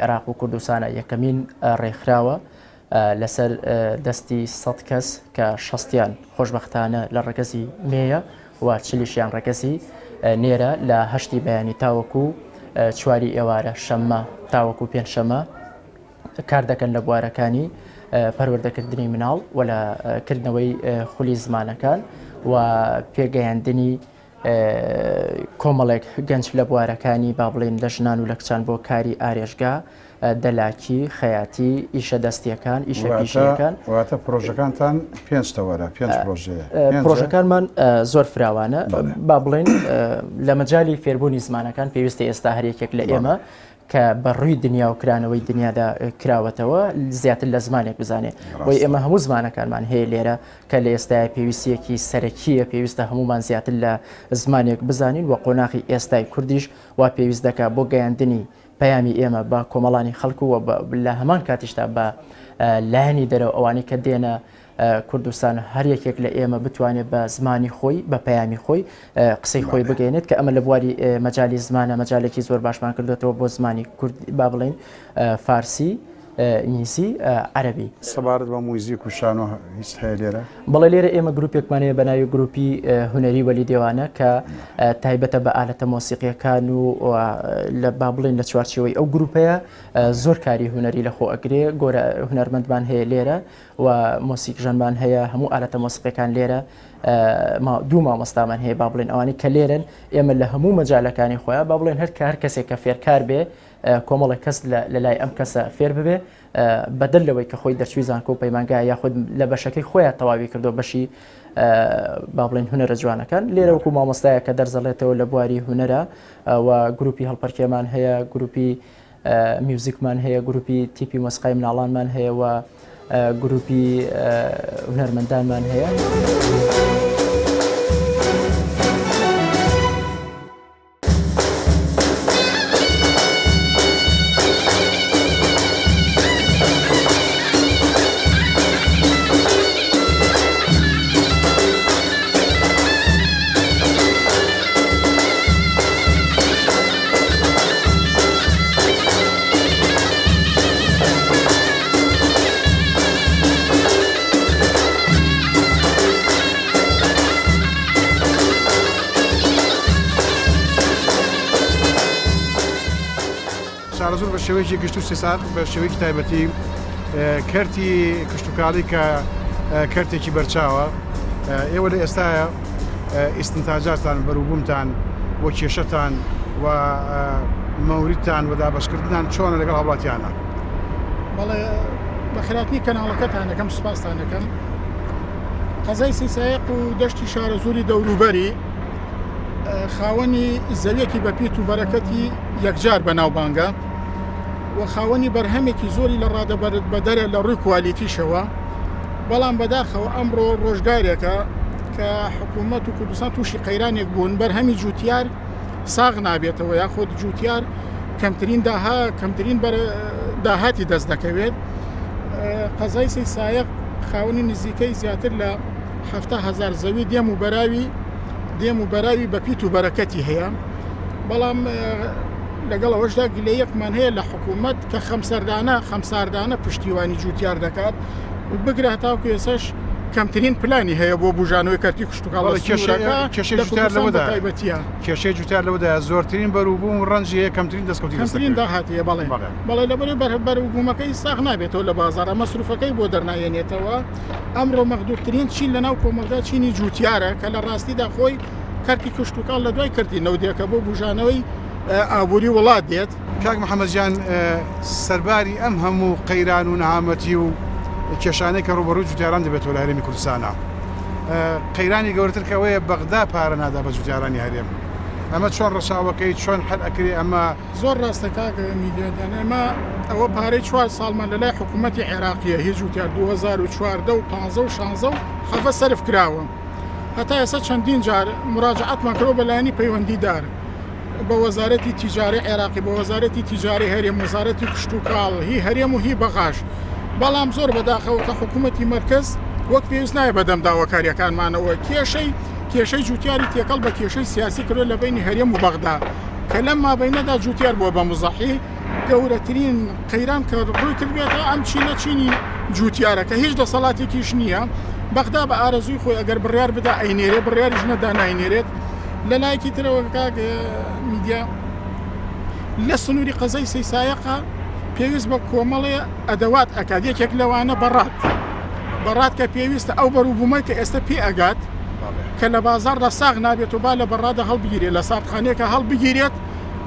عێراق و کوردستانە یەکەمین ڕێکخراوە لەسەر دەستی سە کەس کە شەستیان خۆشببختانە لە ڕەگەزی مێیە و چلیشیان ڕەگەزی نێرە لە هەشتی بەیانی تاوەکو چواری ئێوارە شەممە تاوەکو پێنجشەمە کار دەکەن لە بوارەکانی پەروەردەکردنی مناڵ و لە کردنەوەی خولی زمانەکان و پێگەیاندنی کۆمەڵێک گەنج لە بوارەکانی با بڵین لە ژنان و لە کچان بۆ کاری ئارێژگا دەلاکی خەیاتی ئیشە دەستیەکان ئیشە پیشەکان واتە پرۆژەکانتان پێنج تەوەرە پێنج پرۆژەیە پرۆژەکانمان زۆر فراوانە با بڵێن لە مەجای فێربوونی زمانەکان پێویستە ئێستا هەرێکێک لە ئێمە کە بە ڕووی دنیا و کرانەوەی دنیادا کراوەتەوە زیاتر لە زمانێک بزانێ بۆی ئێمە هەموو زمانەکانمان هەیە لێرە کە لە ئێستای پێویستیەکی سەرەکیە پێویستە هەمومان زیاتر لە زمانێک بزانین و قۆناغی ئێستای کوردیش وا پێویست دەکات بۆ گەیاندنی پەیامی ئێمە بە کۆمەڵانی خەڵک و لە هەمان کاتیشدا بە لایەنی دەرەوە ئەوانەی کە دێنە کوردستان هەر یەکێک لە ئێمە بتوانێت بە زمانی خۆی بە پەیامی خۆی قسەی خۆی بگەێنێت کە ئەمە لە بواری مەجای زمانە مەجالێکی زۆر باشمان کردوێتەوە بۆ زمانی کورد با بڵین فارسی. ئینگلیزی، عەرەبی. سەبارەت بە موزیک و شانۆ هیچ هەیە لێرە؟ بەڵێ لێرە ئێمە گروپێکمان هەیە بە ناوی گروپی هونەری وەلی دێوانە کە تایبەتە بە ئالەتە مۆسیقیەکان و لە با بڵێن لە چوارچێوەی ئەو گروپەیە زۆر کاری هونەری لەخۆ ئەگرێ گۆرە هونەرمەندمان هەیە لێرە و مۆسیکژەنمان هەیە هەموو ئالەتە مۆسیقیەکان لێرە دوو مامۆستامان هەیە با بڵێن ئەوانەی کە لێرن ئێمە لە هەموو مەجالەکانی خۆیان با بڵێن هەر کە هەر کەسێک کە فێرکار بێ کۆمەڵێک کەس لە لای ئەم کەسە فێر ببێ بەدەر لەوەی کە خۆی دەرچووی زانکۆ و پەیمانگا یاخود لە بەشەکەی خۆیان تەواوی کردو بەشی با بڵێن هونەرە جوانەکان لێرە وەکو مامۆستایە کە دەرزەڵێتەوە لە بواری هونەرە و گروپی هەڵپەرکێمان هەیە گروپی میوزیکمان هەیە گروپی تیپی مۆسیقای مناڵانمان هەیە و گروپی هونەرمەندانمان هەیە. شارەزوور بە شێوەیەکی گشت و سیسار بە شێوەیەکی تایبەتی کەرتی کشتتوکاڵی کە کەرتێکی بەرچاوە ئێوە لە ئێستاە ئیستنتاجاتان بەروبوومتان و کێشەتان و مەوریدتان و دابەشکردنان چۆنە لەگەڵ هاوڵاتیانە؟ بەڵێ بەخێرهاتنی کەناڵەکەتان ئەکەم سوپاستان ئەکەم. قەزای سیسایق و دەشتی شارەزووری دەوروبەری خاوەنی زەویەکی بەپیت و بەرەکەتی یەکجار بەناوبانگە و خاوەنی بەرهەمێکی زۆری لە ڕادەبەرت بەدەرە لە ڕووی کوالیتیشەوە بەڵام بەداخەوە ئەمڕۆ ڕۆژگارێکە کە حکوومەت و کوردستان تووشی قەیرانێک بوون بەرهەمی جوتیار ساغ نابێتەوە یاخود جوتیار کەمترین داها کەمترین داهاتی دەست دەکەوێت قەزای سەی سایەق خاوەنی نزیکەی زیاتر لە هزار زەوی دێم و بەراوی دێم و بەراوی بە پیت و بەرەکەتی هەیە بەڵام لەگەڵ ئەوەشدا گلەیەکمان هەیە لە حکوومەت کە خەمسەردانە خەمساردانە پشتیوانی جوتیار دەکات بگرە هەتاوکو ئێسش کەمترین پلانی هەیە بۆ بژانەوەی کەرتی کشتتوکاڵ کێشەی جوتیار لەوەدا کێشەی جوتیار لەوەدا زۆرترین بەروبووم و ڕەنجی هەیە کەمترین دەستکەوتی کەمترین داهاتی هەیە بەڵێ بەڵێ لەبەرەی بەروبوومەکەی ساغ نابێتەوە لە بازاڕ مەسروفەکەی بۆ دەرنایەنێتەوە ئەمڕۆ مەغدورترین چین لەناو کۆمەڵگا چینی جوتیارە کە لە ڕاستیدا خۆی کەرتی کشتوکاڵ لە دوای کەرتی نەوتێکە بۆ بوژانەوەی ئابووری وڵات دێت. کاک محەمەد گیان سەرباری ئەم هەموو قەیران و نەهامەتی و کێشانەی کە ڕووبەڕووی جوتیاران دەبێتەوە لە هەرێمی کوردستانا قەیرانی گەورەتر کە ئەوەیە بەغدا پارە نادا بە جوتیارانی هەرێم ئەمە چۆن ڕەچاوەکەی چۆن حەل ئەکرێ ئەمە؟ زۆر ڕاستە کاک میدیا گیان ئێمە ئەوە پارەی چوار ساڵمان لە لای حکوومەتی عێراقیە هی جوتیار 2014 و 15 و 16 و حەڤە سەرف کراوە هەتا ئێستا چەندین جار مراجعەتمان کردوە بە لایەنی پەیوەندیدار بە وەزارەتی تیجارەی عێراقی بە وەزارەتی تیجارەی هەرێم وەزارەتی کشتوکاڵ هی هەرێم و هی بەغاش بەڵام زۆر بەداخەوە کە حکوومەتی مەرکەز وەک پێویست نایە بەدەم داواکاریەکانمانەوە کێشەی کێشەی جوتیاری تێکەڵ بە کێشەی سیاسی کردوە لە بەینی هەرێم و بەغدا کە لەم مابەینەدا جوتیار بووە بە مزەحی گەورەترین قەیران کە ڕووی کردبێتە ئەم چینە چینی جوتیارە کە هیچ دەسەڵاتێکیش نییە بەغدا بە ئارەزووی خۆی ئەگەر بڕیار بدا ئەینێرێ بڕیاریش نەدا ناینێرێت لە لایەکی ترەوە کاک میدیا لە سنووری قەزای سەیسایەقە پێویست بە کۆمەڵێ ئەدەوات ئەکات یەکێک لەوانە بەڕات بەڕات کە پێویستە ئەو بەروبوومەی کە ئێستا پێ ئەگات کە لە بازاڕدا ساغ نابێت و با لە بەڕادە هەڵبگیرێت لە ساردخانەیەکە هەڵبگیرێت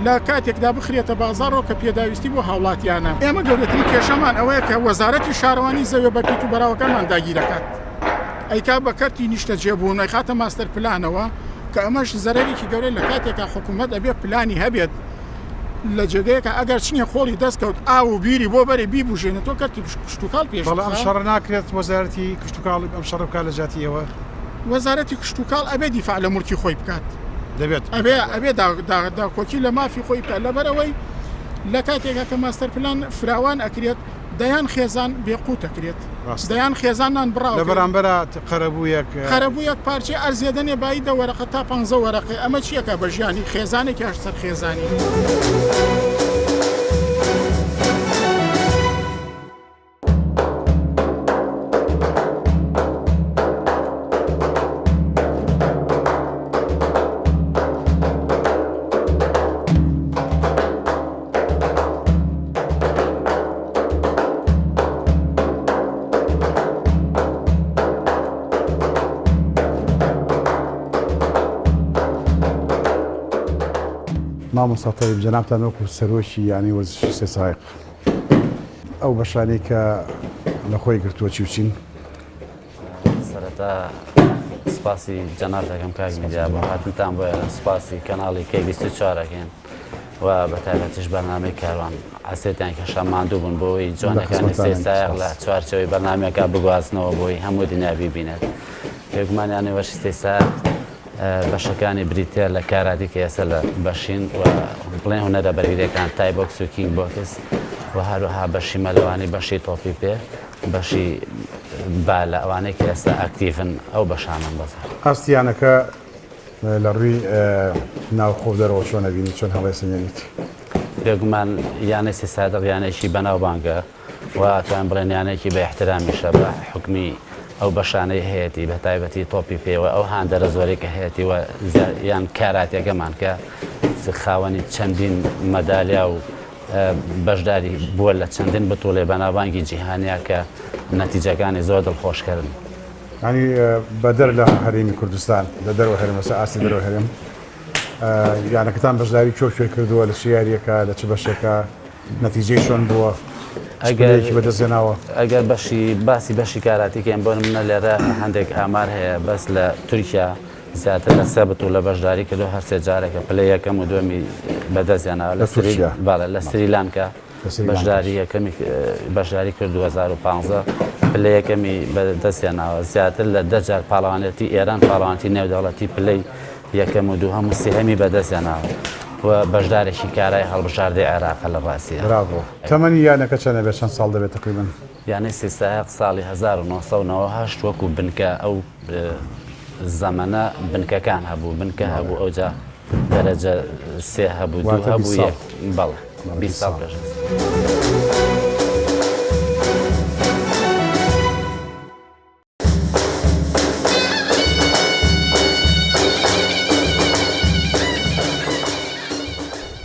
لە کاتێکدا بخرێتە بازاڕەوە کە پێداویستی بۆ هاوڵاتیانە. ئێمە گەورەترین کێشەمان ئەوەیە کە وەزارەتی شارەوانی زەویە بەپیت و بەراوەکانمان داگیرەکات ئەیکا بە کەرتی نیشتەجێبوون ئەیخاتە ماستەر پلانەوە کە ئەمەش زەرەرێکی گەورەیە لە کاتێکا حکوومەت ئەبێ پلانی هەبێت لە جێگەیەکا ئەگەر چنێ خۆڵی دەست کەوت ئاو و بیری بۆ بەرێ بیبوژێنێتەوە کەرتی کشتوکاڵ پێش بەڵێ ئەم بخا. شەڕە ناکرێت وەزارەتی کشتوکاڵ ئەم شەڕە بکات لە جیاتی ئێوە؟ وەزارەتی کشتوکاڵ ئەبێ دیفاع لە موڵکی خۆی بکات. دەبێت ئەبێ ئەبێ داکۆکی لە مافی خۆی بکات لەبەرئەوەی لە کاتێکا کە ماستەر پلان فراوان ئەکرێت دەیان خێزان بێ قوت ئەکرێت دەیان خێزان نان بڕاو لە بەرامبەرا قەرەبوویەک قەرەبوویەک پارچەی ئەرزێ دەنێ بایی دە وەرەقە تا پانزە وەرەقەی ئەمە چی ئەکا بە ژیانی خێزانێکی هەشت سەر خێزانی. مامۆستا تەیب جەنابتان وەکو سەرۆکی یانەی وەرزشی سێسایق ئەو بەشانەی کە لە خۆی گرتووە چی و چین؟ سەرەتا سپاسی جەناب دەکەم کاک میدیا بۆ هاتنتان بۆ ئێرە سپاسی کەناڵی کەی 24 ئەکەین و بە تایبەتیش بەرنامەی کاروان عەسێتیان کێشا ماندوو بوون بۆ ئەوەی جوانەکانی سێ سایەق لە چوارچێوەی بەرنامەکە بگوازنەوە بۆی هەموو دنیا بیبینێت بێگومان یانەی وەرزشی سێ سایەق بەشەکانی بریتە لە کاراتی کە ئێستا لە بەشین و بڵێن هونەرە بەرگریەکان تای بۆکس و کینگ بۆکس و هەروەها بەشی مەلەوانی بەشی تۆپی پێ بەشی بالە ئەوانەی کە ئێستا active ن ئەو بەشانەن بەس. ئاستی یانەکە لە ڕووی ناوخۆ و دەرەوە چۆن ئەبینی چۆن هەڵێسەنگێنیت؟ بێگومان یانەی سیسادق یانەیەکی بەناوبانگە و ئەتوانین بڵێن یانەیەکی بە ئیحترامیشە بە حوکمی ئەو بەشانەی هەیەتی بە تایبەتی تۆپی پێ و ئەو هاندەرە زۆرەی کە هەیەتی و یان کاراتیەکەمان کە خاوەنی چەندین مەدالیا و بەشداری بووە لە چەندین بتوڵێ بەناوبانگی جیهانیا کە نەتیجەکانی زۆر دڵخۆشکەرن. یانی بەدەر لە هەرێمی کوردستان لە دەرەوەی هەرێم لەسەر ئاستی دەرەوەی هەرێم یانەکەتان بەشداری کوێ کوێ کردووە لە چ یاریەکە لە چ بەشێکە نەتیجەی چۆن بووە ئەگەرێکی بەدەستهێناوە؟ ئەگەر بەشی باسی بەشی کاراتی کەین بۆ نمونە لێرە هەندێک ئامار هەیە بەس لە تورکیا زیاتر لە سێ بتوڵە بەشداری کردو هەر سێ جارەکە پلەی یەکەم و دووەمی بەدەستهێناوە لە تورکیا بەڵێ لە سریلانکا بەشداری یەکەمی بەشداری کرد 2015 پلە یەکەمی بەدەستهێناوە زیاتر لە دە جار پاڵەوانێتی ئێران پاڵەوانێتی نێودەوڵەتی پلەی یەکەم و دووهەم و سێهەمی بەدەستهێناوە و بەشدارێکی کارای هەڵبژاردەی عێراقە لە ڕاستیدا. براڤۆ. تەمەنی یانەکە چەند ئەبێت چەند ساڵ دەبێت تەقریبەن؟ یانەی سیسایەق ساڵی 1998 وەکو بنکە ئەو زەمەنە بنکەکان هەبوو بنکە هەبوو ئەوجا دەرەجە سێ هەبوو دوو هەبوو یەک بەڵێ 20 ساڵ پێش ئێستا.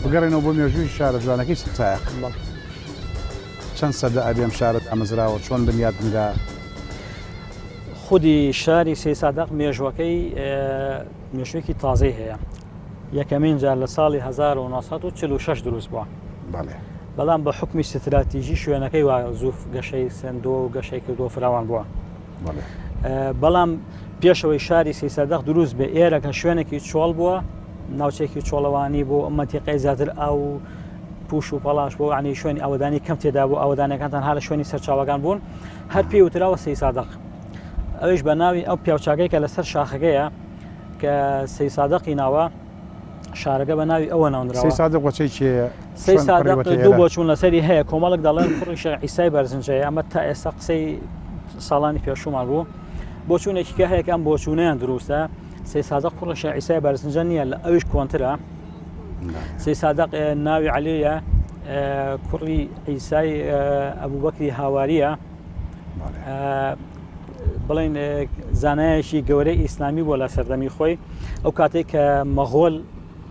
بگەڕێنەوە بۆ مێژووی شارە جوانەکەی سایەق چەند سەدە ئەبێ ئەم شارە دامەزراوە چۆن بنیات نرا؟ خودی شاری سەیسادق مێژوەکەی مێژوویەکی تازەی هەیە یەکەمین جار لە ساڵی 1946 دروست بووە بەڵام بە حکمی ستراتیژی شوێنەکەی وا زوو گەشەی سندووە و گەشەی کردووە فراوان بووە بەڵام پێشەوەی شاری سەیسادق دروست بێ ئێرە کە شوێنێکی چۆڵ بووە ناوچێکی چۆڵەوانی بۆ مەتیقای زیاتر ئاو پوش و پەڵاش بۆ عنی شوێنی ئاوەدانی کەم تێدا بوو ئاوەدانەکان تەنها لە شوێنی سەرچاوەکان بوون هەر پێی وتراوە سەیسادق ئەویش بە ناوی ئەو پیاوچاکەی کە لەسەر شاخەکەیە کە سەیسادقی ناوە شارەکە بە ناوی ئەوە ناونراوە سەیسادق وەچەی کێیە سەیسادق دوو بۆچوون لەسەری هەیە کۆمەڵک دەڵێن کوڕی شێخ عیسای بەرزنجەیە ئەمە تا ئێستا قسەی ساڵانی پێشوومان بوو بۆچوونێکی کە هەیە کە ئەم بۆچوونیان دروستە سەیسادق کوڕی شێخ عیسای بەرزنجە نییە لە ئەویش کۆنترە سەیسادق ناوی عەلیە کوڕی عیسای ئەبوبەکری هاواریە بڵێن زانایەکی گەورەی ئیسلامی بووە لە سەردەمی خۆی ئەو کاتێک کە مەغۆل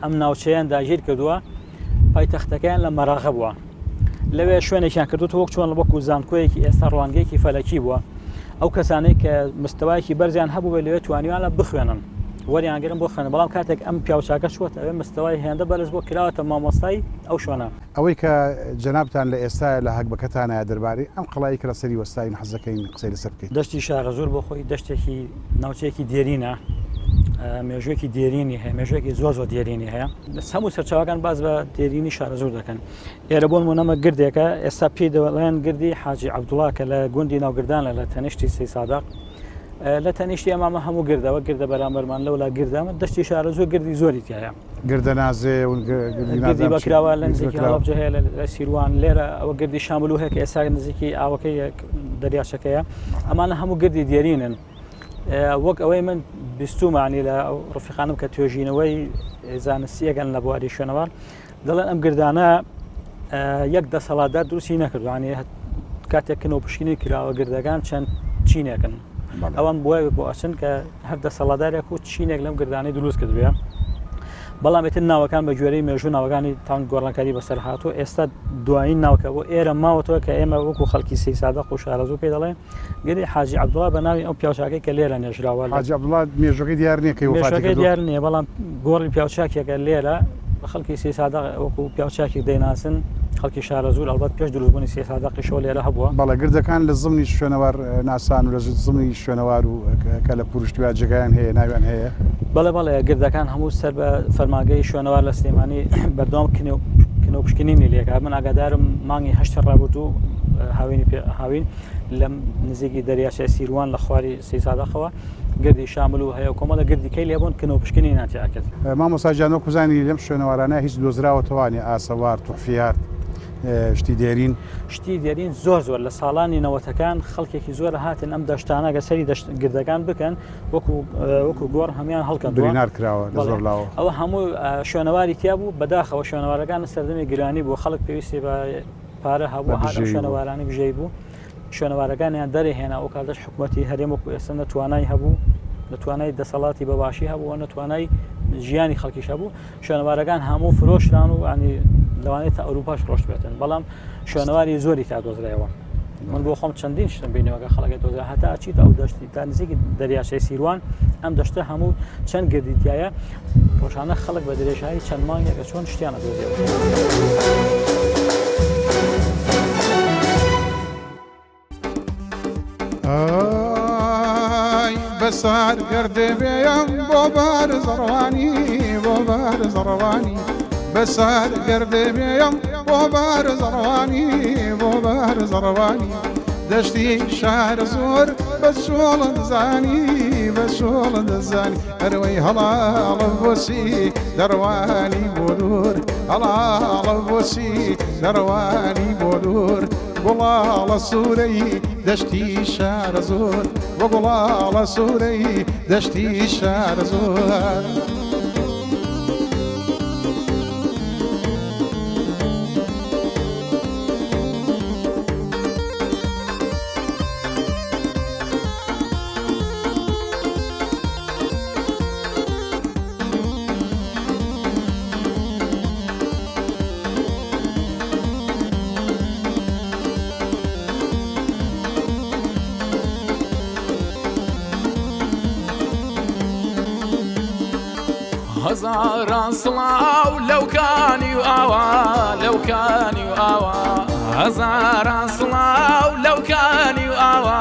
ئەم ناوچەیان داگیر کردووە پایتەختەکەیان لە مەراغە بووە لەوێ شوێنێکیان کردووە وەک چۆن وەکو زانکۆیەکی ئێستا ڕوانگەیەکی فەلەکی بووە ئەو کەسانەی کە مستەوایەکی بەرزیان هەبوو لەوێ توانیوانە بخوێنن وەریانگرن بۆ خوێندن بەڵام کاتێک ئەم پیاوچاکە چووەتە ئەوێ مستەوای هێندە بەرز بووە کراوەتە مامۆستای ئەو شوێنە. ئەوەی کە جەنابتان لە ئێستایا لە هەگبەکەتانایە دەربارەی ئەم قەڵایەی کە لەسەری وەستاوین حەز دەکەین قسەی لەسەر بکەیت. دەشتی شارەزوور بۆ خۆی دەشتێکی ناوچەیەکی دێرینە، مێژوویەکی دێرینی هەیە، مێژوویەکی زۆر زۆر دێرینی هەیە. هەموو سەرچاوەکان باس بە دێرینی شارەزوور دەکەن. ئێرە بۆ نموونەمە گردێکە ئێستا پێی دەڵێن گردی حاجی عەبدوڵا کە لە گوندی ناوگردانە لە تەنیشتی سەیسادق. لە تەنیشتی ئەمامە هەموو گردەوە گردە بەرامبەرمان لەولا گردەمە دەشتی شارەزوور گردی زۆری تایە. گردە نازێ و گردی بەکراوە لە نزیکی هەڵەبجە هەیە لە سیروان لێرە ئەوە گردی شاملو هەیە کە ئێستا نزیکی ئاوەکەی دەریاچەکەیە ئەمانە هەموو گردی دێرینن وەک ئەوەی من بیستومانی لە ڕفیقانم کە توێژینەوەی زانستیەکەن لە بواری شوێنەوار دەڵێن ئەم گردانە یەک دەسەڵاتدار دروستی نەکردوانی کاتێک کنە و پشکنی کراوە گردەکان چەند چینێکن ئەوان بۆ بۆ ئەچن کە هەر دەسەڵاتدارێک و چینێک لەم گردانەی دروست کردوێ بەڵام ئیتر ناوەکان بە گوێرەی مێژوو ناوەکانی تاون گۆڕانکاری بەسەر هاتوو ئێستا دوایین ناوکە بۆ ئێرە ماوەتەوە کە ئێمە وەکو خەڵکی سەیسادق و شارەزوو پێ دەڵێن گردی حاجی عەبدوڵا بە ناوی ئەو پیاوچاکەی کە لێرە نێژراوە حاجی عەبدوڵا مێژوەکەی دیار نییە کەی وەفاتی مێژوەکەی کردووە دیار نییە بەڵام گۆڕی پیاوچاکێکە لێرە. خەڵکی سیسادق وەکو پیاوچاکێک دەیناسن، خەڵکی شارەزوور ئەڵبەت پێش دروستبوونی سیسادقیشەوە لێرە هەبووە. بەڵێ گردەکان لە زمنی شوێنەوار ناسان و لە زمنی شوێنەوار و کەلەپوورشتویا جێگایان هەیە ناویان هەیە؟ بەڵێ بەڵێ گردەکان هەموو سەر بە فەرمانگەی شوێنەوار لە سلێمانی بەردەوام کنە و پشکنینی لێکا من ئاگادارم مانگی هەشتی ڕابردوو هاوینی هاوین لەم نزیکی دەریاچەی سیروان لە خواری سیسادەقەوە گردی شامل و هەیە و کۆمەڵە گردی کەی لێبوون کنە و پشکنینیان تیا کرد. مامۆستا گیان وەکو زانی لەم شوێنەوارانە هیچ دۆزراوەتەوە نیە ئاسەوار توحفیات شتی دێرین؟ شتی دێرین زۆر زۆر لە ساڵانی نەوەتەکان خەڵکێکی زۆر هاتن ئەم دەشتانە گە سەری دەشت گردەکان بکەن وەکو وەکو گۆڕ هەمان هەڵکەندووە برینار کراوە لە زۆر لاوە. ئەوە هەموو شوێنەواری تیا بوو بەداخەوە شوێنەوارەکان لە سەردەمی گرانی بوو خەڵک پێویستی بە پارە هەبوو هات ئەو شوێنەوارانی بژێی بوو شوێنەوارەکانیان دەرهێنا ئەو کاتەش حکوومەتی هەرێم وەکو ئێستا نە توانای هەبوو نە توانای دەسەڵاتی بەباشی هەبوو نە توانای ژیانی خەڵکیش هەبوو شوێنەوارەکان هەموو فرۆشران و ینی لەوانەیە تا ئەوروپاش ڕۆشت بێتن بەڵام شوێنەواری زۆری تا دۆزرایەوە من بۆ خۆم چەندین شتم بینەوە کە خەڵەکە دۆزرا هەتا ئەچیت ئەو دەشتی تا نزیکی دەریاچەی سیروان ئەم دەشتە هەموو چەند گردی تایە ڕۆژانە خەڵک بە درێژایی چەند مانگێکە چۆن شتیان ئەدۆزیەوە. ئای بەسار گردێ بێم بۆ بار زڕوانی بۆ بار زڕوانی بەسار گردێ بێم بۆ بار زڕوانی بۆ بار زڕوانی دەشتی شار زۆر بە چۆڵە دەزانی بە چۆڵە دەزانی ئەروەی هەڵاڵە بۆچی دەڕوانی بۆ دوور هەڵاڵە بۆچی دەڕوانی بۆ دوور گوڵاڵە سوورەی دەشتی شارەزوور وە گوڵاڵە سوورەی دەشتی شارەزوور. هەزاران سڵاو لەو کانی و ئاوا لەو کانی و ئاوا هەزاران سڵاو لەو کانی و ئاوا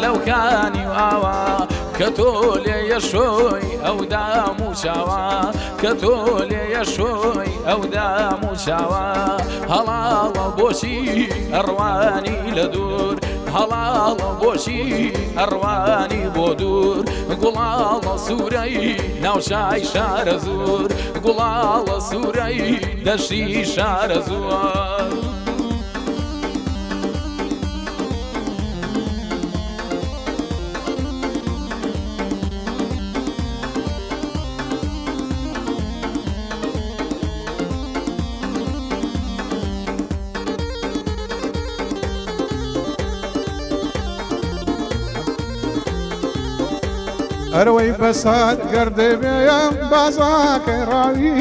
لەو کانی و ئاوا کە تۆ لێ یەشۆی ئەو دام و چاوە کە تۆ لێ یەشۆی ئەو دام و چاوە هەڵاڵە بۆچی ئەڕوانی لە دوور هەڵاڵە بۆچی ئەڕوانی بۆ دوور گوڵاڵە سوورەی ناوچای شارە زور گوڵاڵە سوورەی دەشتی شارە زووە. ئەروەی بەسات گەردێ بێم بازاکەی ڕاوی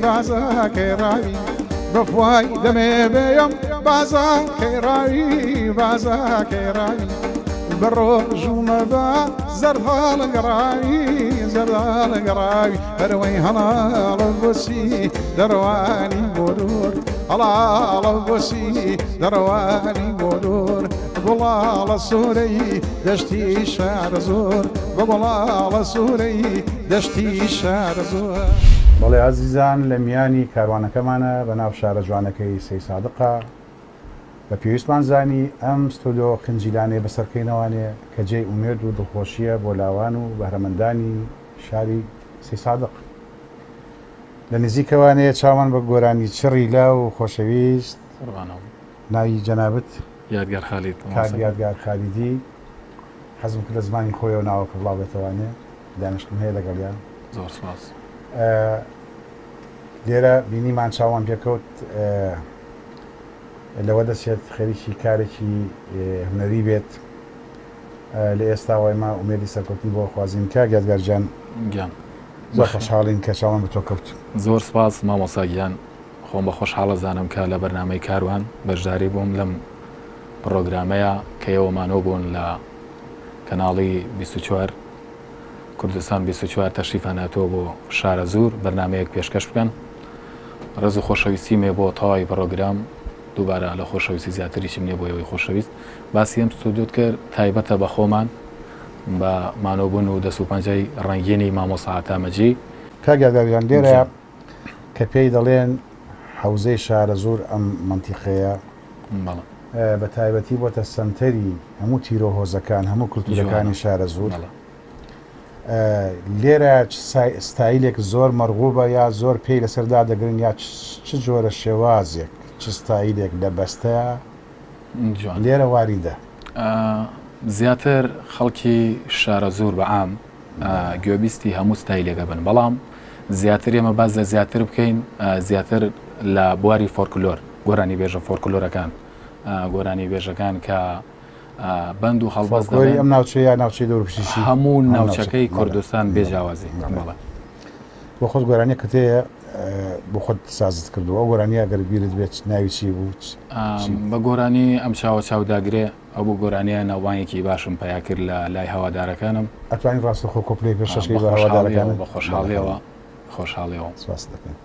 بازاکەی ڕاوی بەفوای دەمێ بێم بازاکەی ڕاوی بازاکەی ڕاوی بە ڕۆژوومە بە زەردهاڵگەڕاوی زەردهاڵگەڕاوی هەروەی هەڵاڵە بۆچی دەڕوانی بۆ دوور هەڵاڵە بۆچی دەڕوانی بۆ دوور گوڵاڵە سوورەی دەشتی شارەزوور بە گوڵاڵە سوورەی دەشتی شارەزوور. بەڵێ ئازیزان لە میانی کاروانەکەمانە بە ناو شارە جوانەکەی سەیسادقا بە پێویستمان زانی ئەم ستۆدیۆ خنجیلانەی بەسەرکەینەوانێ کە جێی ئومێد و دڵخۆشییە بۆ لاوان و بەهرەمەندانی شاری سەیسادق. لە نزیکەوانێ چاومان بە گۆرانیچڕی لاو و خۆشەویست ناوی جەنابت؟ یادگار خالید. کاک یادگار خالیدی حەزم کرد لە زمانی خۆیەوە ناوەکە بڵاو بێتەوانێ دانیشتم هەیە لەگەڵیان. زۆر سپاس. لێرە بینیمان چاومان پێکەوت لەوە دەچێت خەریکی کارێکی هونەری بێت لە ئێستاوە ئێمە ئومێدی سەرکەوتن بۆ خوازین کاک یادگار گیان گیان زۆر خۆشحاڵین کە چاومان بە تۆ کەوت. زۆر سپاس مامۆستا گیان خۆم بە خۆشحاڵ ئەزانم کە لە بەرنامەی کاروان بەشداری بووم لەم پڕۆگرامەیا کە ئێوە مانۆ بوون لە کەناڵی 24 کوردستان 24 تەشریفان هاتووە بۆ شارەزوور بەرنامەیەک پێشکەش بکەن. ڕێز و خۆشەویستیم هەیە بۆ تەواوی پڕۆگرام، دووبارە لە خۆشەویستی زیاتریشم نییە بۆ ئێوەی خۆشەویست. باسی ئەم ستۆدیۆت کرد تایبەتە بە خۆمان، بە مانۆبوون و دەست و پەنجەی ڕەنگینی مامۆستا عەتا مەجید. کاک یادگار گیان لێرە کە پێی دەڵێن حەوزەی شارەزوور ئەم مەنتیقەیە بە تایبەتی بۆتە سەنتەری هەموو تیرۆ هۆزەکان هەموو کولتوورەکانی شارەزوور. لێرە چ ستایلێک زۆر مەرغوبە یا زۆر پێی لەسەر دادەگرن یا چ جۆرە شێوازێک چ ستایلێک لە بەستە لێرە واریدە؟ زیاتر خەڵکی شارەزوور بە عام گوێبیستی هەموو ستایلێکە بن بەڵام زیاتر ئێمە باز لە زیاتر بکەین زیاتر لە بواری فۆلکلۆر گۆرانی بێژە فۆلکلۆرەکان گۆرانی بێژەکان کە بەند و هەڵبەست فۆلکلۆری ئەم ناوچەیە یا ناوچەی دەوروپشتیشی؟ هەموو ناوچەکەی کوردستان بێ جیاوازی. بەڵێ. بۆ خۆت گۆرانیەکت هەیە بۆ خۆت سازت کردووە ئەو گۆرانیە گەر بیرت بێت ناوی چی بوو؟ بە گۆرانی ئەم چاوە چاو داگرێ ئەو بۆ گۆرانیە ناوبانگێکی باشم پەیا کرد لە لای هەوادارەکانم. ئەتوانی ڕاستەوخۆ کۆپلەی پێشکەش کەی بە هەوادارەکانت؟ بە خۆشحاڵیەوە خۆشحاڵیەوە. سپاست دەکەین.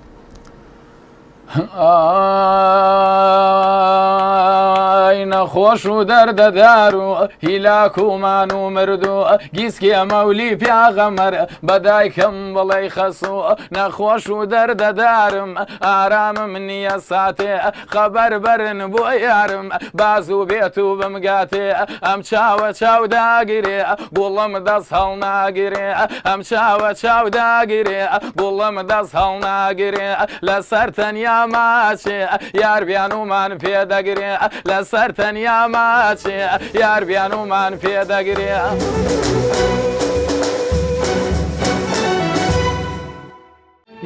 ئای نەخۆش و دەردەدار و هیلاک و مان و مردوو گیسکی مەولی پیاغەمەر بە دایکم بڵێی خەسوو نەخۆش و دەردەدارم ئارامم نییە ساتێ خەبەر بەرن بۆ یارم بازوو بێت و بمگاتێ ئەم چاوە چاو داگرێ گوڵم دەست هەڵناگرێ ئەم چاوە چاو داگرێ گوڵم دەست هەڵناگرێ لەسەر تەنیا ماچێ یار بیانومان پێ دەگرێ لەسەر تەنیا ماچێ یار بیانومان پێ دەگرێ.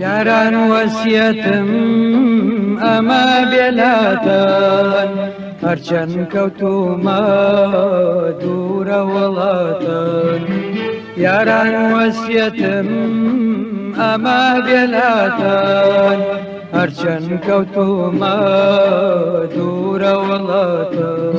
یاران وەسیەتم ئەمە بێلاتان هەرچەند کەوتومە دوورە وڵاتان یاران وەسیەتم ئەمە بێلاتان هەرچەند کەوتومە دوورە وڵاتان.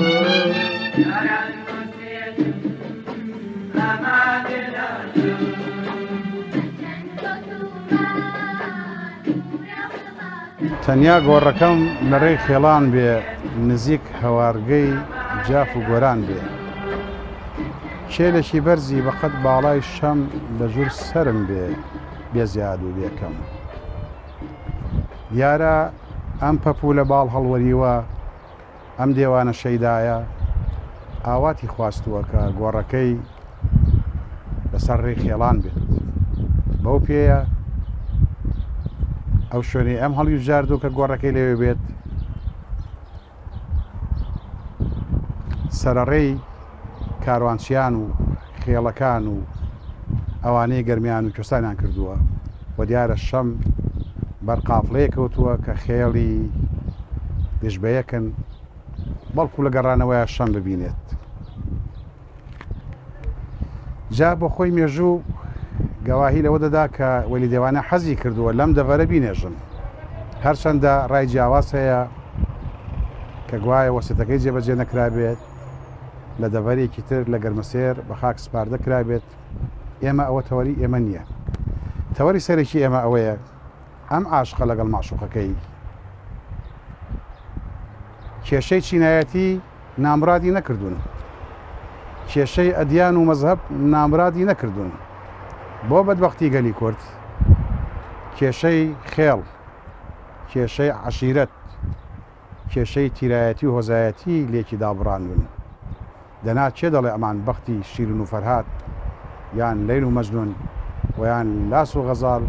تەنیا گۆڕەکەم لە ڕێی خێڵان بێ نزیک هەوارگەی جاف و گۆران بێ کێلێکی بەرزی بە قەد باڵای شەم لە ژوور سەرم بێ بێ زیاد و بێ کەم دیارە ئەم پەپوولە باڵ هەڵوەریوە ئەم دێوانە شەیدایە ئاواتی خواستووە کە گۆڕەکەی لەسەر ڕێی خێڵان بێت. بەو پێیە ئەو شوێنەی ئەم هەڵیبژاردووە کە گۆڕەکەی لەوێ بێت سەرەڕێی کاروانچیان و خێڵەکان و ئەوانەی گەرمیان و کوێستانیان کردووە و دیارە شەم بەر قافڵەیەک کەوتووە کە خێڵی دژ بەیەکن بەڵکو لە گەڕانەوەیا شەم ببینێت. جا بۆ خۆی مێژوو گەواهی لەوە دەدا کە وەلی دێوانە حەزی کردووە لەم دەڤەرە بینێژن. هەرچەندە ڕای جیاواز هەیە کە گوایە وەسێتەکەی جێبەجێ نەکرابێت، لە دەڤەرێکی تر لە گەرمەسێر بە خاک سپاردە کرابێت، ئێمە ئەوە تەوەری ئێمە نییە. تەوەری سەرەکی ئێمە ئەوەیە ئەم عاشقە لەگەڵ مەعشوقەکەی کێشەی چینایەتی نامرادی نەکردوون، کێشەی ئەدیان و مەزهەب نامرادی نەکردوون. بۆ بەدبەختی گەلی کورد کێشەی خێڵ، کێشەی عەشیرەت، کێشەی تیرایەتی و هۆزایەتی لێکی دابڕاندون. دەنا کێ دەڵێ ئەمان بەختی شیرین و فەرهاد یان لەیل و مەجنون و یان لاس و غەزال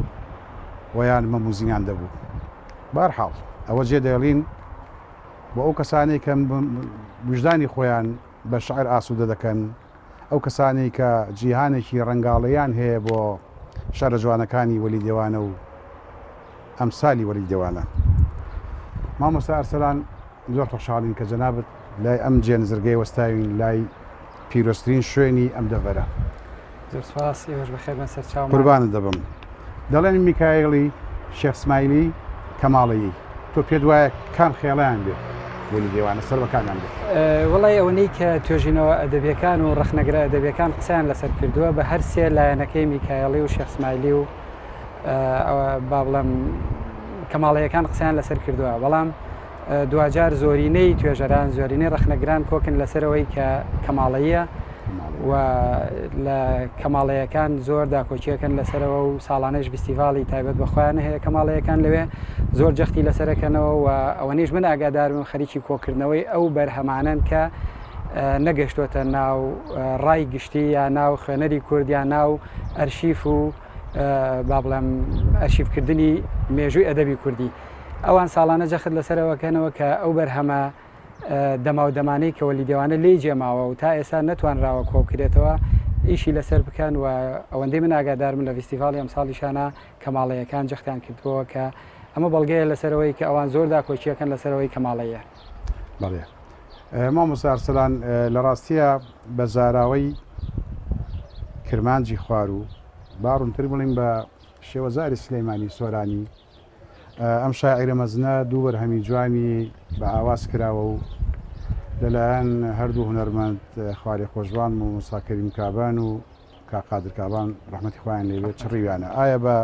و یان مەم و زینان دەبوو. بەهەرحاڵ ئەوە جێ دەێڵین بۆ ئەو کەسانەی کە ویژدانی خۆیان بە شعر ئاسوودە دەکەن، ئەو کەسانەی کە جیهانێکی ڕەنگاڵەیان هەیە بۆ شعرە جوانەکانی وەلی دێوانە و ئەمسالی وەلی دێوانە. مامۆستا ئەرسەلان زۆر خۆشحاڵین کە جەنابت لای ئەم جێ نزرگەیە وەستاوین لای پیرۆزترین شوێنی ئەم دەڤەرە. زۆر سپاس، ئێوەش بەخێر بێن سەرچاومان. قوربانت دەبم. دەڵێن میکایڵی شێخ سمایلی کەماڵیی. تۆ پێت وایە کام خێڵیان بێت وەلی دێوانە سەر بە کامیان بێت؟ وەڵای ئەوەنەی کە توێژینەوە ئەدەبیەکان و ڕەخنەگرە ئەدەبیەکان قسەیان لەسەر کردووە بە هەر سێ لایەنەکەی میکایڵی و شێخ سمایلی و با بڵێم. کەماڵەیەکان قسەیان لەسەر کردووە بەڵام دواجار زۆرینەی توێژەران زۆرینەی ڕەخنەگران کۆکن لەسەرەوەی کە کەماڵەیە و لە کەماڵەیەکان زۆر داکۆکیەکەن لەسەرەوە و ساڵانەش ڤیستیڤاڵی تایبەت بە خۆیان هەیە کەماڵەیەکان لەوێ زۆر جەختی لەسەرەکەنەوە و ئەوەنیش من ئاگادارم خەریکی کۆکردنەوەی ئەو بەرهەمانەن کە نەگەشتۆتە ناو ڕای گشتی یا ناو خوێنەری کورد یا ناو ئەرشیف و با بڵێم ئەرشیفکردنی مێژووی ئەدەبی کوردی ئەوان ساڵانە جەخت لەسەرەوەکەنەوە کە ئەو بەرهەمە دەماودەمانەی کە وەلی دێوانە لێی جێماوە و تا ئێستا نەتوانراوە کۆبکرێتەوە ئیشی لەسەر بکەن و ئەوەندەی من ئاگادارم لە ڤیستیڤاڵی ئەمساڵیشانە کەماڵەیەکان جەختیان کردبووە کە ئەمە بەڵگەیە لەسەرەوەی کە ئەوان زۆر داکۆکیەکەن لەسەرەوەی کەماڵەیە. بەڵێ مامۆستا ئەرسەلان لە ڕاستییا بە زاراوەی کرمانجی خواروو با ڕوونتر بڵێین بە شێوەزاری سلێمانی سۆرانی ئەم شاعیرە مەزنە دوو بەرهەمی جوانی بە ئاواز کراوە و لەلایەن هەردوو هونەرمەند خوالێخۆشبوان مامۆستا کەریم کابان و کاک قادر کابان ڕەحمەتی خوایان لێ بێت چڕیویانە. ئایا بە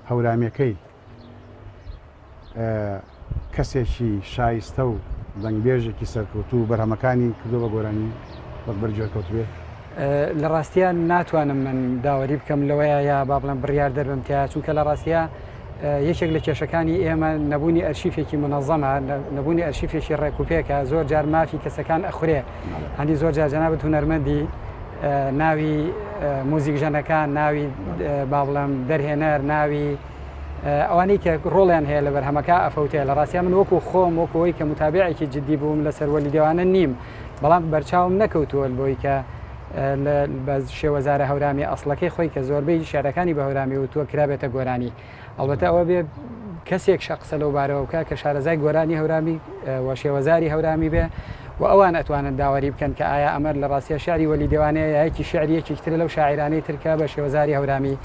هەورامیەکەی کەسێکی شایستە و دەنگبێژێکی سەرکەوتوو بەرهەمەکانی کردووە بە گۆرانی وەک بەرگوێ کەوتبێت؟ لە ڕاستیا ناتوانم من داوەری بکەم لەوەیە یا با بڵێم بڕیار دەربم تیا چونکە لە ڕاستیا یەکێک لە کێشەکانی ئێمە نەبوونی ئەرشیفێکی منەظەمە نەبوونی ئەرشیفێکی ڕێکوپێکە زۆر جار مافی کەسەکان ئەخورێ هەندی زۆر جار جەنابت هونەرمەندی ناوی موزیکژەنەکان ناوی با بڵێم دەرهێنەر ناوی ئەوانەی کە ڕۆڵیان هەیە لە بەرهەمەکە ئەفەوتێ لە ڕاستیا من وەکو خۆم وەکو ئەوەی کە متابعێکی جدی بووم لەسەر وەلی دێوانە نیم بەڵام بەرچاوم نەکەوتووە بۆی کە بە شێوەزارە هەورامی ئەسڵەکەی خۆی کە زۆربەی شعرەکانی بە هەورامی وتووە کرابێتە گۆرانی ئەڵبەتە ئەوە بێ کەسێک شە قسە لەو بارەوە بکە کە شارەزای گۆرانی هەورامی و شێوەزاری هەورامی بێ و ئەوان ئەتوانن داوەری بکەن کە ئایا ئەمە لە ڕاستیا شعری وەلی دێوانەیە یا یەکی شعری یەکێکی ترە لەو شاعیرانەی تر کە بە شێوەزاری هەورامی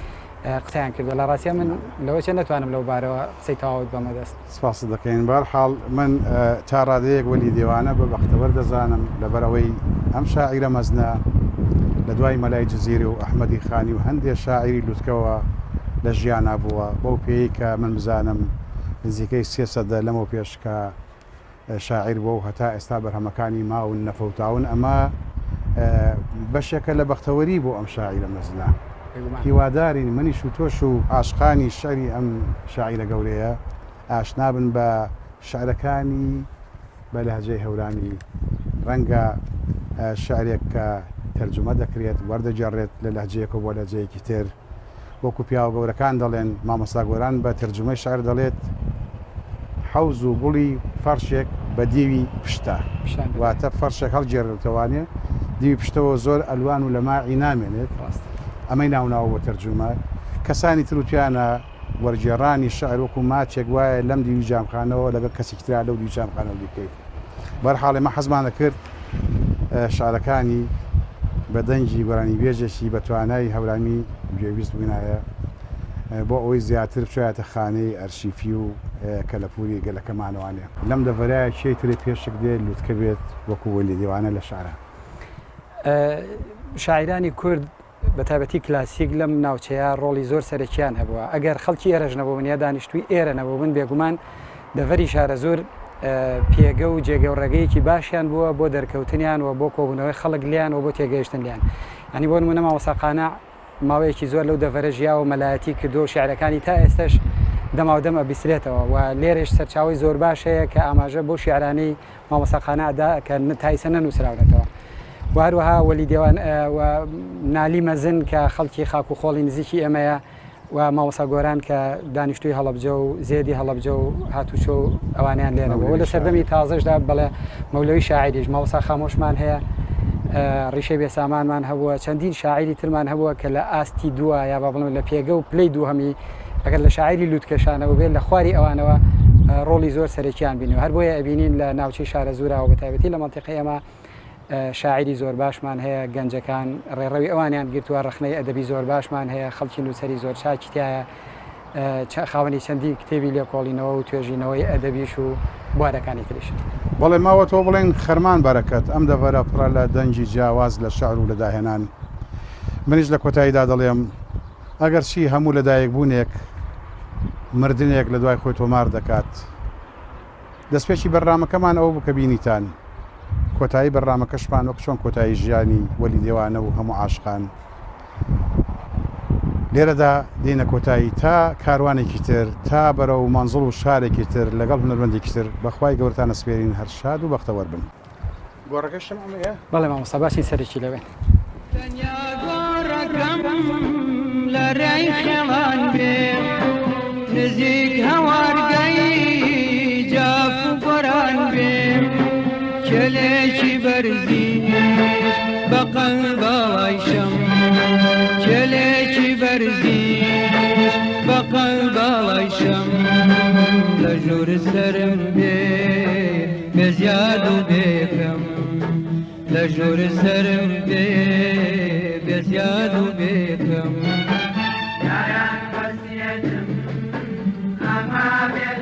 قسەیان کردووە لە ڕاستیا من لەوە چێ نەتوانم لەو بارەوە قسەی تەواوت بەمە دەست. سپاست دەکەین. بەهەرحاڵ من تا ڕادەیەک وەلی دێوانە بە بەختەوەر دەزانم لەبەرئەوەی ئەم شاعیرە مەزنە لە دوای مەلای جزیری و ئەحمەدی خانی و هەندێ شاعیری لوتکەوە لە ژیانا بووە بەو پێیەی کە من بزانم نزیکەی سێ سەدە لەمەو پێش کە شاعیر بووە و هەتا ئێستا بەرهەمەکانی ماون نەفەوتاون ئەمە بەشێکە لە بەختەوەری بۆ ئەم شاعیرە مەزنە هیوادارین منیش و تۆش و عاشقانی شعری ئەم شاعیرە گەورەیە ئاشنا بن بە شعرەکانی بە لەهجەی هەورامی ڕەنگە شعرێک کە تەرجومە دەکرێت وەردەگێڕێت لە لەهجەیەکەوە بۆ لەهجەیەکی تر وەکو پیاوە گەورەکان دەڵێن، مامۆستا گۆران بە تەرجومەی شعر دەڵێت، حەوز و گوڵی فەڕشێک بە دیوی پشتە، واتە فەڕشێک هەڵگێڕێتەوانێ دیوی پشتەوە زۆر ئەلوان و لەماعی نامێنێت، ئەمەی ناوناوە بۆ تەرجومە. کەسانی تر وتویانە وەرگێڕانی شعر وەکو ماچێک وایە لەم دیوی جامخانەوە لەگەڵ کەسێکی ترا لەو دیوی جامخانەوە بیکەیت. بەهەرحاڵ ئێمە حەزمان دەکرد شعرەکانی بە دەنگی گۆرانیبێژێکی بە توانای هەورامی گوێبیست بووینایە بۆ ئەوەی زیاتر بچوایەتە خانەی ئەرشیفی و کەلەپووری گەلەکەمانەوانێ. لەم دەڤەرایە کێی ترێ پێشک دێ لوتکە بێت وەکوو وەلی دێوانە لە شعرا؟ شاعیرانی کورد بە تایبەتی کلاسیک لەم ناوچەیە ڕۆڵی زۆر سەرەکیان هەبووە، ئەگەر خەڵکی ئێرەش نەبووبن یا دانیشتووی ئێرە نەبووبن بێگومان دەڤەری شارەزوور پێگە و جێگە و ڕێگەیەکی باشیان بووە بۆ دەرکەوتنیان و بۆ کۆبوونەوەی خەڵک لێیان و بۆ تێگەیشتن لێیان. یانی بۆ نموونە مامۆستا قانع ماوەیەکی زۆر لەو دەڤەرە ژیاوە و مەلایەتی کردووە و شیعرەکانی تا ئێستەش دەماودەم ئەبیسترێتەوە و لێرەش سەرچاوەی زۆر باش هەیە کە ئاماژە بەو شیعرانەی مامۆستا قانع دا کە تا ئیسە نەنووسراونەتەوە و هەروەها وەلی دێوان و نالی مەزن کە خەڵکی خاک و خۆڵی نزیکی ئێمەیە و مامۆستا گۆران کە دانیشتووی هەڵەبجە و زێدی هەڵەبجە و هاتوچۆ و ئەوانیان لێرە بوو لە سەردەمی تازەشدا بەڵێ مەولەوی شاعیریش مامۆستا خامۆشمان هەیە ڕیشەی بێسامانمان هەبووە چەندین شاعیری ترمان هەبووە کە لە ئاستی دووە یا با بڵێم لە پێگە و پلەی دووهەمی ئەگەر لە شاعیری لوتکەشانەوە بێت لە خواری ئەوانەوە ڕۆڵی زۆر سەرەکیان بینیوە هەر بۆیە ئەبینین لە ناوچەی شارەزووراوە بە تایبەتی لە مەنتیقەی ئێمە شاعیری زۆر باشمان هەیە گەنجەکان ڕێڕەوی ئەوانیان گرتووە ڕەخنەی ئەدەبی زۆر باشمان هەیە خەڵکی نووسەری زۆر چاکی تایە خاوەنی چەندین کتێبی لێکۆڵینەوە و توێژینەوەی ئەدەبیش و بوارەکانی تریش. بەڵێ ماوەتەوە بڵێین خەرمان بەرەکەت ئەم دەڤەرە پڕە لە دەنگی جیاواز لە شعر و لە داهێنان منیش لە کۆتاییدا دەڵێم ئەگەرچی هەموو لەدایکبوونێک. مردنێک لە دوای خۆی تۆمار دەکات. دەستپێکی بەرنامەکەمان ئەوە بوو کە بینیتان. کۆتایی بەرنامەکەشمان وەک چۆن کۆتایی ژیانی وەلی دێوانە و هەموو عاشقان لێرەدا دێینە کۆتایی تا کاروانێکی تر تا بەرەو مەنزڵ و شارێکی تر لەگەڵ هونەرمەندێکی تر بەخوای گەورەتان ئەسپێرین هەر شاد و بەختەوەر بن. گۆڕەکەی شەمع ئەمەیە؟ بەڵێ مامۆستا باسی سەرەکی لەوێن. تەنیا گۆڕەکەم لە رێی خێڵان بێ نزیک هەوارگەی جاف و گۆران بێ کێلێکی بەرزیش بە قەد باڵای شەم کێلێکی بەرزیش بە قەد باڵای شەم لە ژوور سەرم بێ بێ زیاد و بێ کەم لە ژوور سەرم بێ بێ زیاد و بێ کەم. یاران وەسیەتم ئەمە بێ.